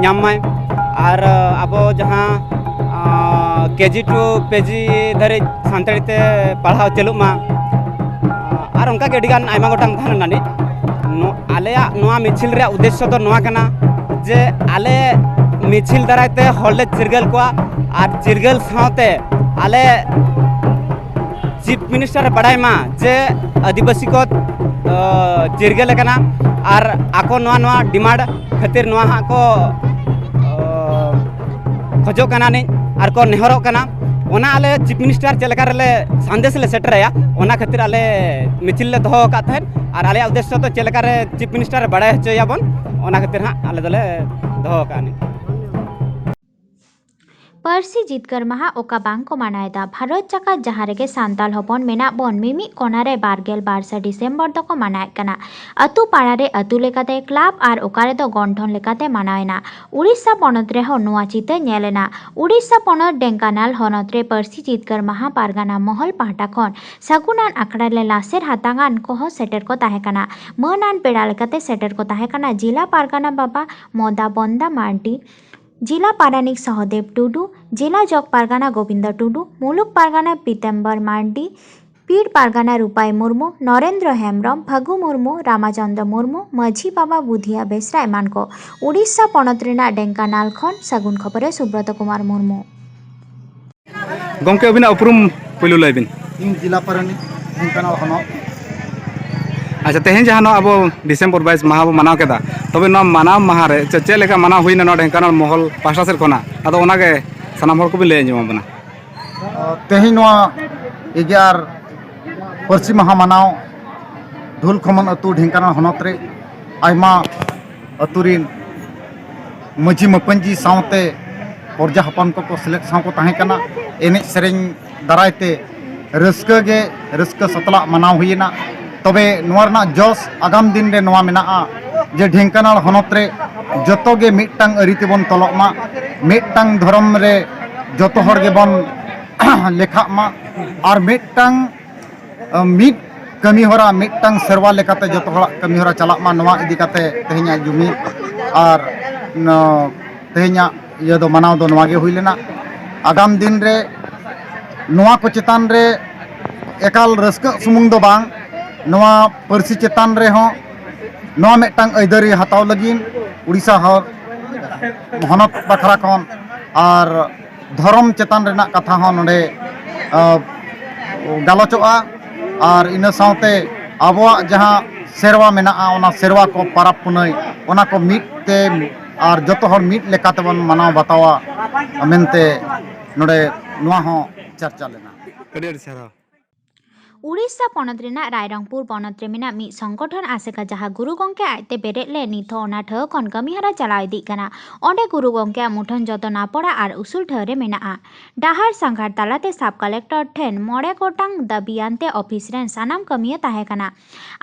ᱧᱟᱢ ᱢᱟᱭ, ᱟᱨ ᱟᱵᱚ ᱡᱟᱦᱟᱸ ᱠᱮ ᱡᱤ ᱴᱩ ᱯᱤ ᱡᱤ ᱫᱷᱟᱹᱨᱤᱡ ᱥᱟᱱᱛᱟᱲᱤ ᱛᱮ ᱯᱟᱲᱦᱟᱣ ᱪᱟᱹᱞᱩᱜ ᱢᱟ, ᱟᱨ ᱚᱱᱠᱟ ᱜᱮ ᱟᱹᱰᱤ ᱜᱟᱱ ᱟᱭᱢᱟ ᱜᱚᱴᱟᱝ ᱛᱟᱦᱮᱸ ᱞᱮᱱᱟ ᱱᱤᱡ᱾ ᱱᱚ-, ᱟᱞᱮᱭᱟᱜ ᱱᱚᱣᱟ ᱢᱤᱪᱷᱤᱞ ᱨᱮᱭᱟᱜ ᱩᱫᱽᱫᱮᱥᱥᱚ ᱫᱚ ᱱᱚᱣᱟ ᱠᱟᱱᱟ ᱡᱮ ᱟᱞᱮ ᱢᱤᱪᱷᱤᱞ ᱫᱟᱨᱟᱭ ᱛᱮ ᱦᱚᱲ ᱞᱮ ᱪᱤᱨᱜᱟᱹᱞ ᱠᱚᱣᱟ, ᱟᱨ ᱪᱤᱨᱜᱟᱹᱞ ᱥᱟᱶᱛᱮ ᱟᱞᱮ ᱪᱤᱯ ᱢᱤᱱᱤᱥᱴᱟᱨ ᱮ ᱵᱟᱲᱟᱭ ᱢᱟ ᱡᱮ ᱟᱹᱫᱤᱵᱟᱹᱥᱤ ᱠᱚ, ᱚ, ᱪᱤᱨᱜᱟᱹᱞ ᱟᱠᱟᱱᱟ ᱟᱨ ᱟᱠᱚ ᱱᱚᱣᱟ, ᱱᱚᱣᱟ ᱰᱤᱢᱟᱱᱰ ᱠᱷᱟᱹᱛᱤᱨ ᱱᱚᱣᱟ ᱦᱟᱸᱜ ᱠᱚ, ᱚ, ᱠᱷᱚᱡᱚᱜ ᱠᱟᱱᱟ ᱱᱤᱡ ᱟᱨ ᱠᱚ ᱱᱮᱦᱚᱨᱚᱜ ᱠᱟᱱᱟ᱾ ᱚᱱᱟ ᱟᱞᱮ ᱪᱤᱯ ᱢᱤᱱᱤᱥᱴᱟᱨ ᱪᱮᱫ ᱞᱮᱠᱟ ᱨᱮᱞᱮ ᱥᱟᱸᱫᱮᱥ ᱞᱮ ᱥᱮᱴᱮᱨᱟᱭᱟ, ᱚᱱᱟ ᱠᱷᱟᱹᱛᱤᱨ ᱟᱞᱮ ᱢᱤᱪᱷᱤᱞ ᱞᱮ ᱫᱚᱦᱚ ᱟᱠᱟᱫ ᱛᱟᱦᱮᱸᱫ᱾ ᱟᱨ ᱟᱞᱮᱭᱟᱜ ᱩᱫᱽᱫᱮᱥᱥᱚ ᱫᱚ ᱪᱮᱫ ᱞᱮᱠᱟ ᱨᱮ ᱪᱤᱯ ᱢᱤᱱᱤᱥᱴᱟᱨ ᱮ ᱵᱟᱲᱟᱭ ᱦᱚᱪᱚᱭᱟᱵᱚᱱ, ᱚᱱᱟ ᱠᱷᱟᱹᱛᱤᱨ ᱦᱟᱸᱜ ᱟᱞᱮ ᱫᱚᱞᱮ ᱫᱚᱦᱚ ᱟᱠᱟᱫᱼᱟ ᱱᱤᱡ᱾ ᱯᱟᱹᱨᱥᱤ ᱡᱤᱛᱠᱟᱹᱨ ᱢᱟᱦᱟ ᱚᱠᱟ ᱵᱟᱝ ᱠᱚ ᱢᱟᱱᱟᱣ ᱮᱫᱟ? ᱵᱷᱟᱨᱚᱛ ᱡᱟᱠᱟᱛ ᱡᱟᱦᱟᱸ ᱨᱮᱜᱮ ᱥᱟᱱᱛᱟᱲ ᱦᱚᱯᱚᱱ ᱢᱮᱱᱟᱜ ᱵᱚᱱ, ᱢᱤᱢᱤᱫ ᱠᱚᱱᱟ ᱨᱮ ᱵᱟᱨ ᱜᱮᱞ ᱵᱟᱨ ᱥᱟ ᱰᱤᱥᱮᱢᱵᱚᱨ ᱫᱚᱠᱚ ᱢᱟᱱᱟᱣᱮᱫ ᱠᱟᱱᱟ᱾ ᱟᱹᱛᱩ ᱯᱟᱲᱟ ᱨᱮ ᱟᱹᱛᱩ ᱞᱮᱠᱟᱛᱮ, ᱠᱞᱟᱵᱽ ᱟᱨ ᱚᱠᱟ ᱨᱮᱫᱚ ᱜᱚᱱᱴᱷᱚᱱ ᱞᱮᱠᱟᱛᱮ ᱢᱟᱱᱟᱣ ᱮᱱᱟ᱾ ᱩᱲᱤᱥᱥᱟ ᱯᱚᱱᱚᱛ ᱨᱮᱦᱚᱸ ᱱᱚᱣᱟ ᱪᱤᱛᱟᱹᱨ ᱧᱮᱞ ᱮᱱᱟ᱾ ᱩᱲᱤᱥᱥᱟ ᱯᱚᱱᱚᱛ ᱰᱮᱝᱠᱟᱱᱟᱞ ᱦᱚᱱᱚᱛ ᱨᱮ ᱯᱟᱹᱨᱥᱤ ᱡᱤᱛᱠᱟᱹᱨ ᱢᱟᱦᱟ ᱯᱟᱨᱜᱟᱱᱟ ᱢᱚᱦᱚᱞ ᱯᱟᱦᱴᱟ ᱠᱷᱚᱱ ᱥᱟᱹᱜᱩᱱᱟᱱ ᱟᱠᱷᱲᱟ ᱨᱮ ᱞᱟᱥᱮᱨ ᱦᱟᱛᱟᱝᱟᱱ ᱠᱚᱦᱚᱸ ᱥᱮᱴᱮᱨ ᱠᱚ ᱛᱟᱦᱮᱸ ᱠᱟᱱᱟ᱾ ᱢᱟᱹᱱᱟᱱ ᱯᱮᱲᱟ ᱞᱮᱠᱟᱛᱮ ᱥᱮᱴᱮᱨ ᱠᱚ ᱛᱟᱦᱮᱸ ᱠᱟᱱᱟ ᱡᱤᱞᱟ ᱯᱟᱨᱜᱟᱱᱟ ᱵᱟᱵᱟ ᱢᱚᱫᱟ ᱵᱚᱱᱫᱟ ᱢᱟᱨᱰᱤ, ᱡᱤᱞᱟ ᱯᱟᱨᱟᱱᱤᱠ ᱥᱚᱦᱚᱫᱮᱵ ᱴᱩᱰᱩ, ᱡᱤᱞᱟ ᱡᱚᱜᱽ ᱯᱟᱨᱜᱟᱱᱟ ᱜᱳᱵᱤᱱᱫᱚ ᱴᱩᱰᱩ, ᱢᱩᱞᱩᱠ ᱯᱟᱨᱜᱟᱱᱟ ᱯᱤᱛᱟᱢᱵᱚᱨ ᱢᱟᱨᱰᱤ, ᱯᱤᱲ ᱯᱟᱨᱜᱟᱱᱟ ᱨᱩᱯᱟᱭ ᱢᱩᱨᱢᱩ, ᱱᱚᱨᱮᱱᱫᱨᱚ ᱦᱮᱢᱵᱽᱨᱚᱢ, ᱯᱷᱟᱹᱜᱩ ᱢᱩᱨᱢᱩ, ᱨᱟᱢᱟᱪᱚᱸᱫᱽᱨᱚ ᱢᱩᱨᱢᱩ, ᱢᱟᱹᱡᱷᱤ ᱵᱟᱵᱟ ᱵᱩᱫᱷᱤᱭᱟ ᱵᱮᱥᱨᱟ ᱮᱢᱟᱱ ᱠᱚ᱾ ᱩᱲᱤᱥᱥᱟ ᱯᱚᱱᱚᱛ ᱨᱮᱱᱟᱜ ᱰᱮᱝᱠᱟᱱᱟᱞ ᱠᱷᱚᱱ ᱥᱟᱹᱜᱩᱱ ᱠᱷᱚᱵᱚᱨ ᱨᱮ ᱥᱩᱵᱨᱚᱛᱚ ᱠᱩᱢᱟᱨ ᱢᱩᱨᱢᱩ᱾ ᱜᱚᱢᱠᱮ, ᱟᱹᱵᱤᱱᱟᱜ ᱩᱯᱨᱩᱢ ᱯᱳᱭᱞᱳ ᱞᱟᱹᱭ ᱵᱤᱱ᱾ ᱤᱧ ᱡᱮᱞᱟ ᱯᱟᱨᱟᱱᱤᱠ, ᱰᱷᱮᱝᱠᱟᱱᱟᱞ ᱦᱚᱱᱚᱛ᱾ ᱟᱪᱪᱷᱟ, ᱛᱮᱦᱮᱧ ᱡᱟᱦᱟᱸ ᱱᱚᱣᱟ ᱟᱵᱚ ᱰᱤᱥᱮᱢᱵᱚᱨ ᱵᱟᱭᱤᱥ ᱢᱟᱦᱟ ᱵᱚ ᱢᱟᱱᱟᱣ ᱠᱮᱫᱟ, ᱛᱚᱵᱮ ᱱᱚᱣᱟ ᱢᱟᱱᱟᱣ ᱢᱟᱦᱟ ᱨᱮ ᱪᱮ-, ᱪᱮᱫ ᱞᱮᱠᱟ ᱢᱟᱱᱟᱣ ᱦᱩᱭᱱᱟ ᱱᱚᱣᱟ ᱰᱷᱮᱝᱠᱟᱱᱟᱞ ᱢᱚᱦᱚᱞ ᱯᱟᱦᱴᱟ ᱥᱮᱫ ᱠᱷᱚᱱᱟᱜ? ᱟᱫᱚ ᱚᱱᱟᱜᱮ ᱥᱟᱱᱟᱢ ᱦᱚᱲ ᱠᱚᱵᱤᱱ ᱞᱟᱹᱭ ᱟᱸᱡᱚᱢ ᱟᱵᱚᱱᱟ᱾ ᱛᱮᱦᱮᱧ ᱱᱚᱣᱟ ᱮᱜᱟᱨ ᱯᱟᱹᱨᱥᱤ ᱢᱟᱦᱟ ᱢᱟᱱᱟᱣ ᱰᱷᱩᱞ ᱠᱷᱚᱢᱚᱱ ᱟᱹᱛᱩ, ᱰᱷᱮᱝᱠᱟᱱᱟᱞ ᱦᱚᱱᱚᱛ ᱨᱮ ᱟᱭᱢᱟ ᱟᱹᱛᱩ ᱨᱤᱱ ᱢᱟᱹᱡᱷᱤ ᱢᱟᱹᱯᱟᱹᱧᱡᱤ ᱥᱟᱶᱛᱮ ᱯᱨᱚᱡᱟ ᱦᱚᱯᱚᱱ ᱠᱚᱠᱚ ᱥᱮᱞᱮᱫ ᱥᱟᱶ ᱠᱚ ᱛᱟᱦᱮᱸ ᱠᱟᱱᱟ᱾ ᱮᱱᱮᱡ ᱥᱮᱨᱮᱧ ᱫᱟᱨᱟᱭ ᱛᱮ ᱨᱟᱹᱥᱠᱟᱹ ᱜᱮ ᱨᱟᱹᱥᱠᱟᱹ ᱥᱟᱛᱞᱟᱜ ᱢᱟᱱᱟᱣ ᱦᱩᱭᱮᱱᱟ᱾ ᱛᱚᱵᱮ ᱱᱚᱣᱟ ᱨᱮᱱᱟᱜ ᱡᱚᱥ ᱟᱜᱟᱢ ᱫᱤᱱ ᱨᱮ ᱱᱚᱣᱟ ᱢᱮᱱᱟᱜᱼᱟ ᱡᱮ ᱰᱷᱮᱝᱠᱟᱱᱟᱞ ᱦᱚᱱᱚᱛ ᱨᱮ ᱡᱚᱛᱚ ᱜᱮ ᱢᱤᱫᱴᱟᱝ ᱟᱹᱨᱤ ᱛᱮᱵᱚᱱ ᱛᱚᱞᱚᱜ ᱢᱟ, ᱢᱤᱫᱴᱟᱝ ᱫᱷᱚᱨᱚᱢ ᱨᱮ ᱡᱚᱛᱚ ᱦᱚᱲ ᱜᱮᱵᱚᱱ ᱞᱮᱠᱷᱟᱜ ᱢᱟ, ᱟᱨ ᱢᱤᱫᱴᱟᱝ ᱢᱤᱫ ᱠᱟᱹᱢᱤ ᱦᱚᱨᱟ, ᱢᱤᱫᱴᱟᱝ ᱥᱮᱨᱣᱟ ᱞᱮᱠᱟᱛᱮ ᱡᱚᱛᱚ ᱦᱚᱲᱟᱜ ᱠᱟᱹᱢᱤ ᱦᱚᱨᱟ ᱪᱟᱞᱟᱜ ᱢᱟ, ᱱᱚᱣᱟ ᱤᱫᱤ ᱠᱟᱛᱮ ᱛᱮᱦᱮᱧᱟᱜ ᱡᱩᱢᱤᱫ ᱟᱨ ᱛᱮᱦᱮᱧᱟᱜ ᱤᱭᱟᱹ ᱫᱚ, ᱢᱟᱱᱟᱣ ᱫᱚ ᱱᱚᱣᱟ ᱜᱮ ᱦᱩᱭ ᱞᱮᱱᱟ᱾ ᱟᱜᱟᱢ ᱫᱤᱱ ᱨᱮ ᱱᱚᱣᱟ ᱠᱚ ᱪᱮᱛᱟᱱ ᱨᱮ ᱮᱠᱟᱞ ᱨᱟᱹᱥᱠᱟᱹᱜ ᱥᱩᱢᱩᱝ ᱫᱚ ᱵᱟᱝ, ᱱᱚᱣᱟ ᱯᱟᱹᱨᱥᱤ ᱪᱮᱛᱟᱱ ᱨᱮᱦᱚᱸ ᱱᱚᱣᱟ ᱢᱤᱫᱴᱟᱝ ᱟᱹᱭᱫᱟᱹᱨᱤ ᱦᱟᱛᱟᱣ ᱞᱟᱹᱜᱤᱫ ᱩᱲᱤᱥᱥᱟ ᱦᱚᱲ ᱦᱚᱱᱚᱛ ᱵᱟᱠᱷᱨᱟ ᱠᱷᱚᱱ ᱟᱨ ᱫᱷᱚᱨᱚᱢ ᱪᱮᱛᱟᱱ ᱨᱮᱱᱟᱜ ᱠᱟᱛᱷᱟ ᱦᱚᱸ ᱱᱚᱰᱮ ᱜᱟᱞᱚᱪᱚᱜᱼᱟ᱾ ᱟᱨ ᱤᱱᱟᱹ ᱥᱟᱶᱛᱮ ᱟᱵᱚᱣᱟᱜ ᱡᱟᱦᱟᱸ ᱥᱮᱨᱣᱟ ᱢᱮᱱᱟᱜᱼᱟ, ᱚᱱᱟ ᱥᱮᱨᱣᱟ ᱠᱚ, ᱯᱟᱨᱟᱵᱽ ᱯᱩᱱᱟᱹᱭ, ᱚᱱᱟ ᱠᱚ ᱢᱤᱫ ᱛᱮ ᱟᱨ ᱡᱚᱛᱚ ᱦᱚᱲ ᱢᱤᱫ ᱞᱮᱠᱟ ᱛᱮᱵᱚᱱ ᱢᱟᱱᱟᱣ ᱵᱟᱛᱟᱣᱟ ᱢᱮᱱᱛᱮ ᱱᱚᱰᱮ ᱱᱚᱣᱟ ᱦᱚᱸ ᱪᱟᱨᱪᱟ ᱞᱮᱱᱟ᱾ ᱟᱹᱰᱤ ᱟᱹᱰᱤ ᱥᱟᱨᱦᱟᱣ᱾ ᱩᱲᱤᱥᱥᱟ ᱯᱚᱱᱚᱛ ᱨᱮᱱᱟᱜ ᱨᱟᱭᱨᱚᱝᱯᱩᱨ ᱵᱚᱱᱚᱛ ᱨᱮ ᱢᱮᱱᱟᱜ ᱢᱤᱫ ᱥᱚᱝᱜᱚᱴᱷᱚᱱ ᱟᱥᱮᱠᱟ, ᱡᱟᱦᱟᱸ ᱜᱩᱨᱩ ᱜᱚᱢᱠᱮ ᱟᱡᱛᱮ ᱵᱮᱨᱮᱫ ᱞᱮᱫ, ᱱᱤᱛ ᱦᱚᱸ ᱚᱱᱟ ᱴᱷᱟᱶ ᱠᱷᱚᱱ ᱠᱟᱹᱢᱤᱦᱚᱨᱟ ᱪᱟᱞᱟᱣ ᱤᱫᱤᱜ ᱠᱟᱱᱟ᱾ ᱚᱸᱰᱮ ᱜᱩᱨᱩ ᱜᱚᱢᱠᱮᱭᱟᱜ ᱢᱩᱴᱷᱟᱹᱱ ᱡᱚᱛᱚ ᱱᱟᱯᱚᱲᱟ ᱟᱨ ᱩᱥᱩᱞ ᱴᱷᱟᱶ ᱨᱮ ᱢᱮᱱᱟᱜᱼᱟ᱾ ᱰᱟᱦᱟᱨ ᱥᱟᱸᱜᱷᱟᱨ ᱛᱟᱞᱟᱛᱮ ᱥᱟᱵ ᱠᱟᱞᱮᱠᱴᱚᱨ ᱴᱷᱮᱱ ᱢᱚᱬᱮ ᱜᱚᱴᱟᱝ ᱫᱟᱹᱵᱤᱭᱟᱱᱛᱮ ᱚᱯᱷᱤᱥ ᱨᱮᱱ ᱥᱟᱱᱟᱢ ᱠᱟᱹᱢᱤᱭᱟᱹ ᱛᱟᱦᱮᱸ ᱠᱟᱱᱟ᱾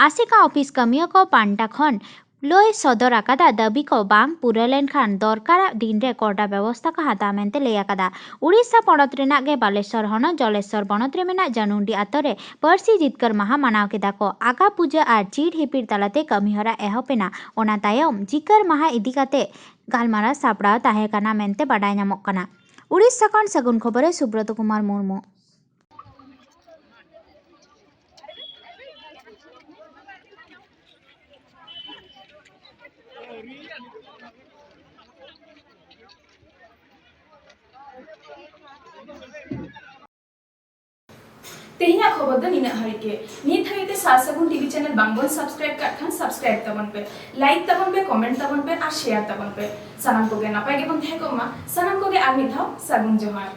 ᱟᱥᱮᱠᱟ ᱚᱯᱷᱤᱥ ᱠᱟᱹᱢᱤᱭᱟᱹ ᱠᱚ ᱯᱟᱱᱴᱟ ᱠᱷᱚᱱ ᱞᱟᱹᱭ ᱥᱚᱫᱚᱨ ᱟᱠᱟᱫᱟ, ᱫᱟᱹᱵᱤ ᱠᱚ ᱵᱟᱝ ᱯᱩᱨᱟᱹ ᱞᱮᱱᱠᱷᱟᱱ ᱫᱚᱨᱠᱟᱨᱟᱜ ᱫᱤᱱ ᱨᱮ ᱠᱚᱰᱟ ᱵᱮᱵᱚᱥᱛᱷᱟ ᱠᱚ ᱦᱟᱛᱟᱣ ᱢᱮᱱᱛᱮ ᱞᱟᱹᱭ ᱟᱠᱟᱫᱟ᱾ ᱩᱲᱤᱥᱥᱟ ᱯᱚᱱᱚᱛ ᱨᱮᱱᱟᱜ ᱜᱮ ᱵᱟᱞᱮᱥᱚᱨ ᱦᱚᱱᱚᱛ ᱡᱚᱞᱮᱥᱚᱨ ᱵᱚᱱᱚᱛ ᱨᱮ ᱢᱮᱱᱟᱜ ᱡᱟᱱᱩᱱᱰᱤ ᱟᱛᱳ ᱨᱮ ᱯᱟᱹᱨᱥᱤ ᱡᱤᱛᱠᱟᱹᱨ ᱢᱟᱦᱟ ᱢᱟᱱᱟᱣ ᱠᱮᱫᱟ ᱠᱚ᱾ ᱟᱠᱟ ᱯᱩᱡᱟᱹ ᱟᱨ ᱪᱤᱨ ᱦᱤᱯᱤᱲ ᱛᱟᱞᱟᱛᱮ ᱠᱟᱹᱢᱤᱦᱚᱨᱟ ᱮᱦᱚᱵ ᱮᱱᱟ᱾ ᱚᱱᱟ ᱛᱟᱭᱚᱢ ᱡᱤᱠᱟᱹᱨ ᱢᱟᱦᱟ ᱤᱫᱤ ᱠᱟᱛᱮ ᱜᱟᱞᱢᱟᱨᱟᱣ ᱥᱟᱯᱲᱟᱣ ᱛᱟᱦᱮᱸ ᱠᱟᱱᱟ ᱢᱮᱱᱛᱮ ᱵᱟᱰᱟᱭ ᱧᱟᱢᱚᱜ ᱠᱟᱱᱟ᱾ ᱩᱲᱤᱥᱥᱟ ᱠᱷᱚᱱ ᱥᱟᱹᱜᱩᱱ ᱠᱷᱚᱵᱚᱨ ᱨᱮ ᱥᱩᱵᱨᱚᱛ ᱠᱩᱢᱟᱨ ᱢᱩᱨᱢᱩ᱾ ᱛᱮᱦᱮᱧᱟᱜ ᱠᱷᱚᱵᱚᱨ ᱫᱚ ᱱᱤᱱᱟᱹᱜ ᱦᱟᱹᱨᱤᱡ ᱜᱮ᱾ ᱱᱤᱛ ᱦᱟᱹᱵᱤᱡ ᱛᱮ ᱥᱟᱨ ᱥᱟᱹᱜᱩᱱ ᱴᱤᱵᱷᱤ ᱪᱮᱱᱮᱞ ᱵᱟᱝᱵᱚᱱ ᱥᱟᱵᱥᱠᱨᱟᱭᱤᱵ ᱠᱟᱜ ᱠᱷᱟᱱ ᱥᱟᱵᱥᱠᱨᱟᱭᱤᱵ ᱛᱟᱵᱚᱱ ᱯᱮ, ᱞᱟᱭᱤᱠ ᱛᱟᱵᱚᱱ ᱯᱮ, ᱠᱚᱢᱮᱱᱴ ᱛᱟᱵᱚᱱ ᱯᱮ ᱟᱨ ᱥᱮᱭᱟᱨ ᱛᱟᱵᱚᱱ ᱯᱮ᱾ ᱥᱟᱱᱟᱢ ᱠᱚᱜᱮ ᱱᱟᱯᱟᱭ ᱜᱮᱵᱚᱱ ᱛᱟᱦᱮᱸ ᱠᱚᱜ ᱢᱟ᱾ ᱥᱟᱱᱟᱢ ᱠᱚᱜᱮ ᱟᱨ ᱢᱤᱫ ᱫᱷᱟᱣ ᱥᱟᱹᱜᱩᱱ ᱡᱚᱦᱟᱨ᱾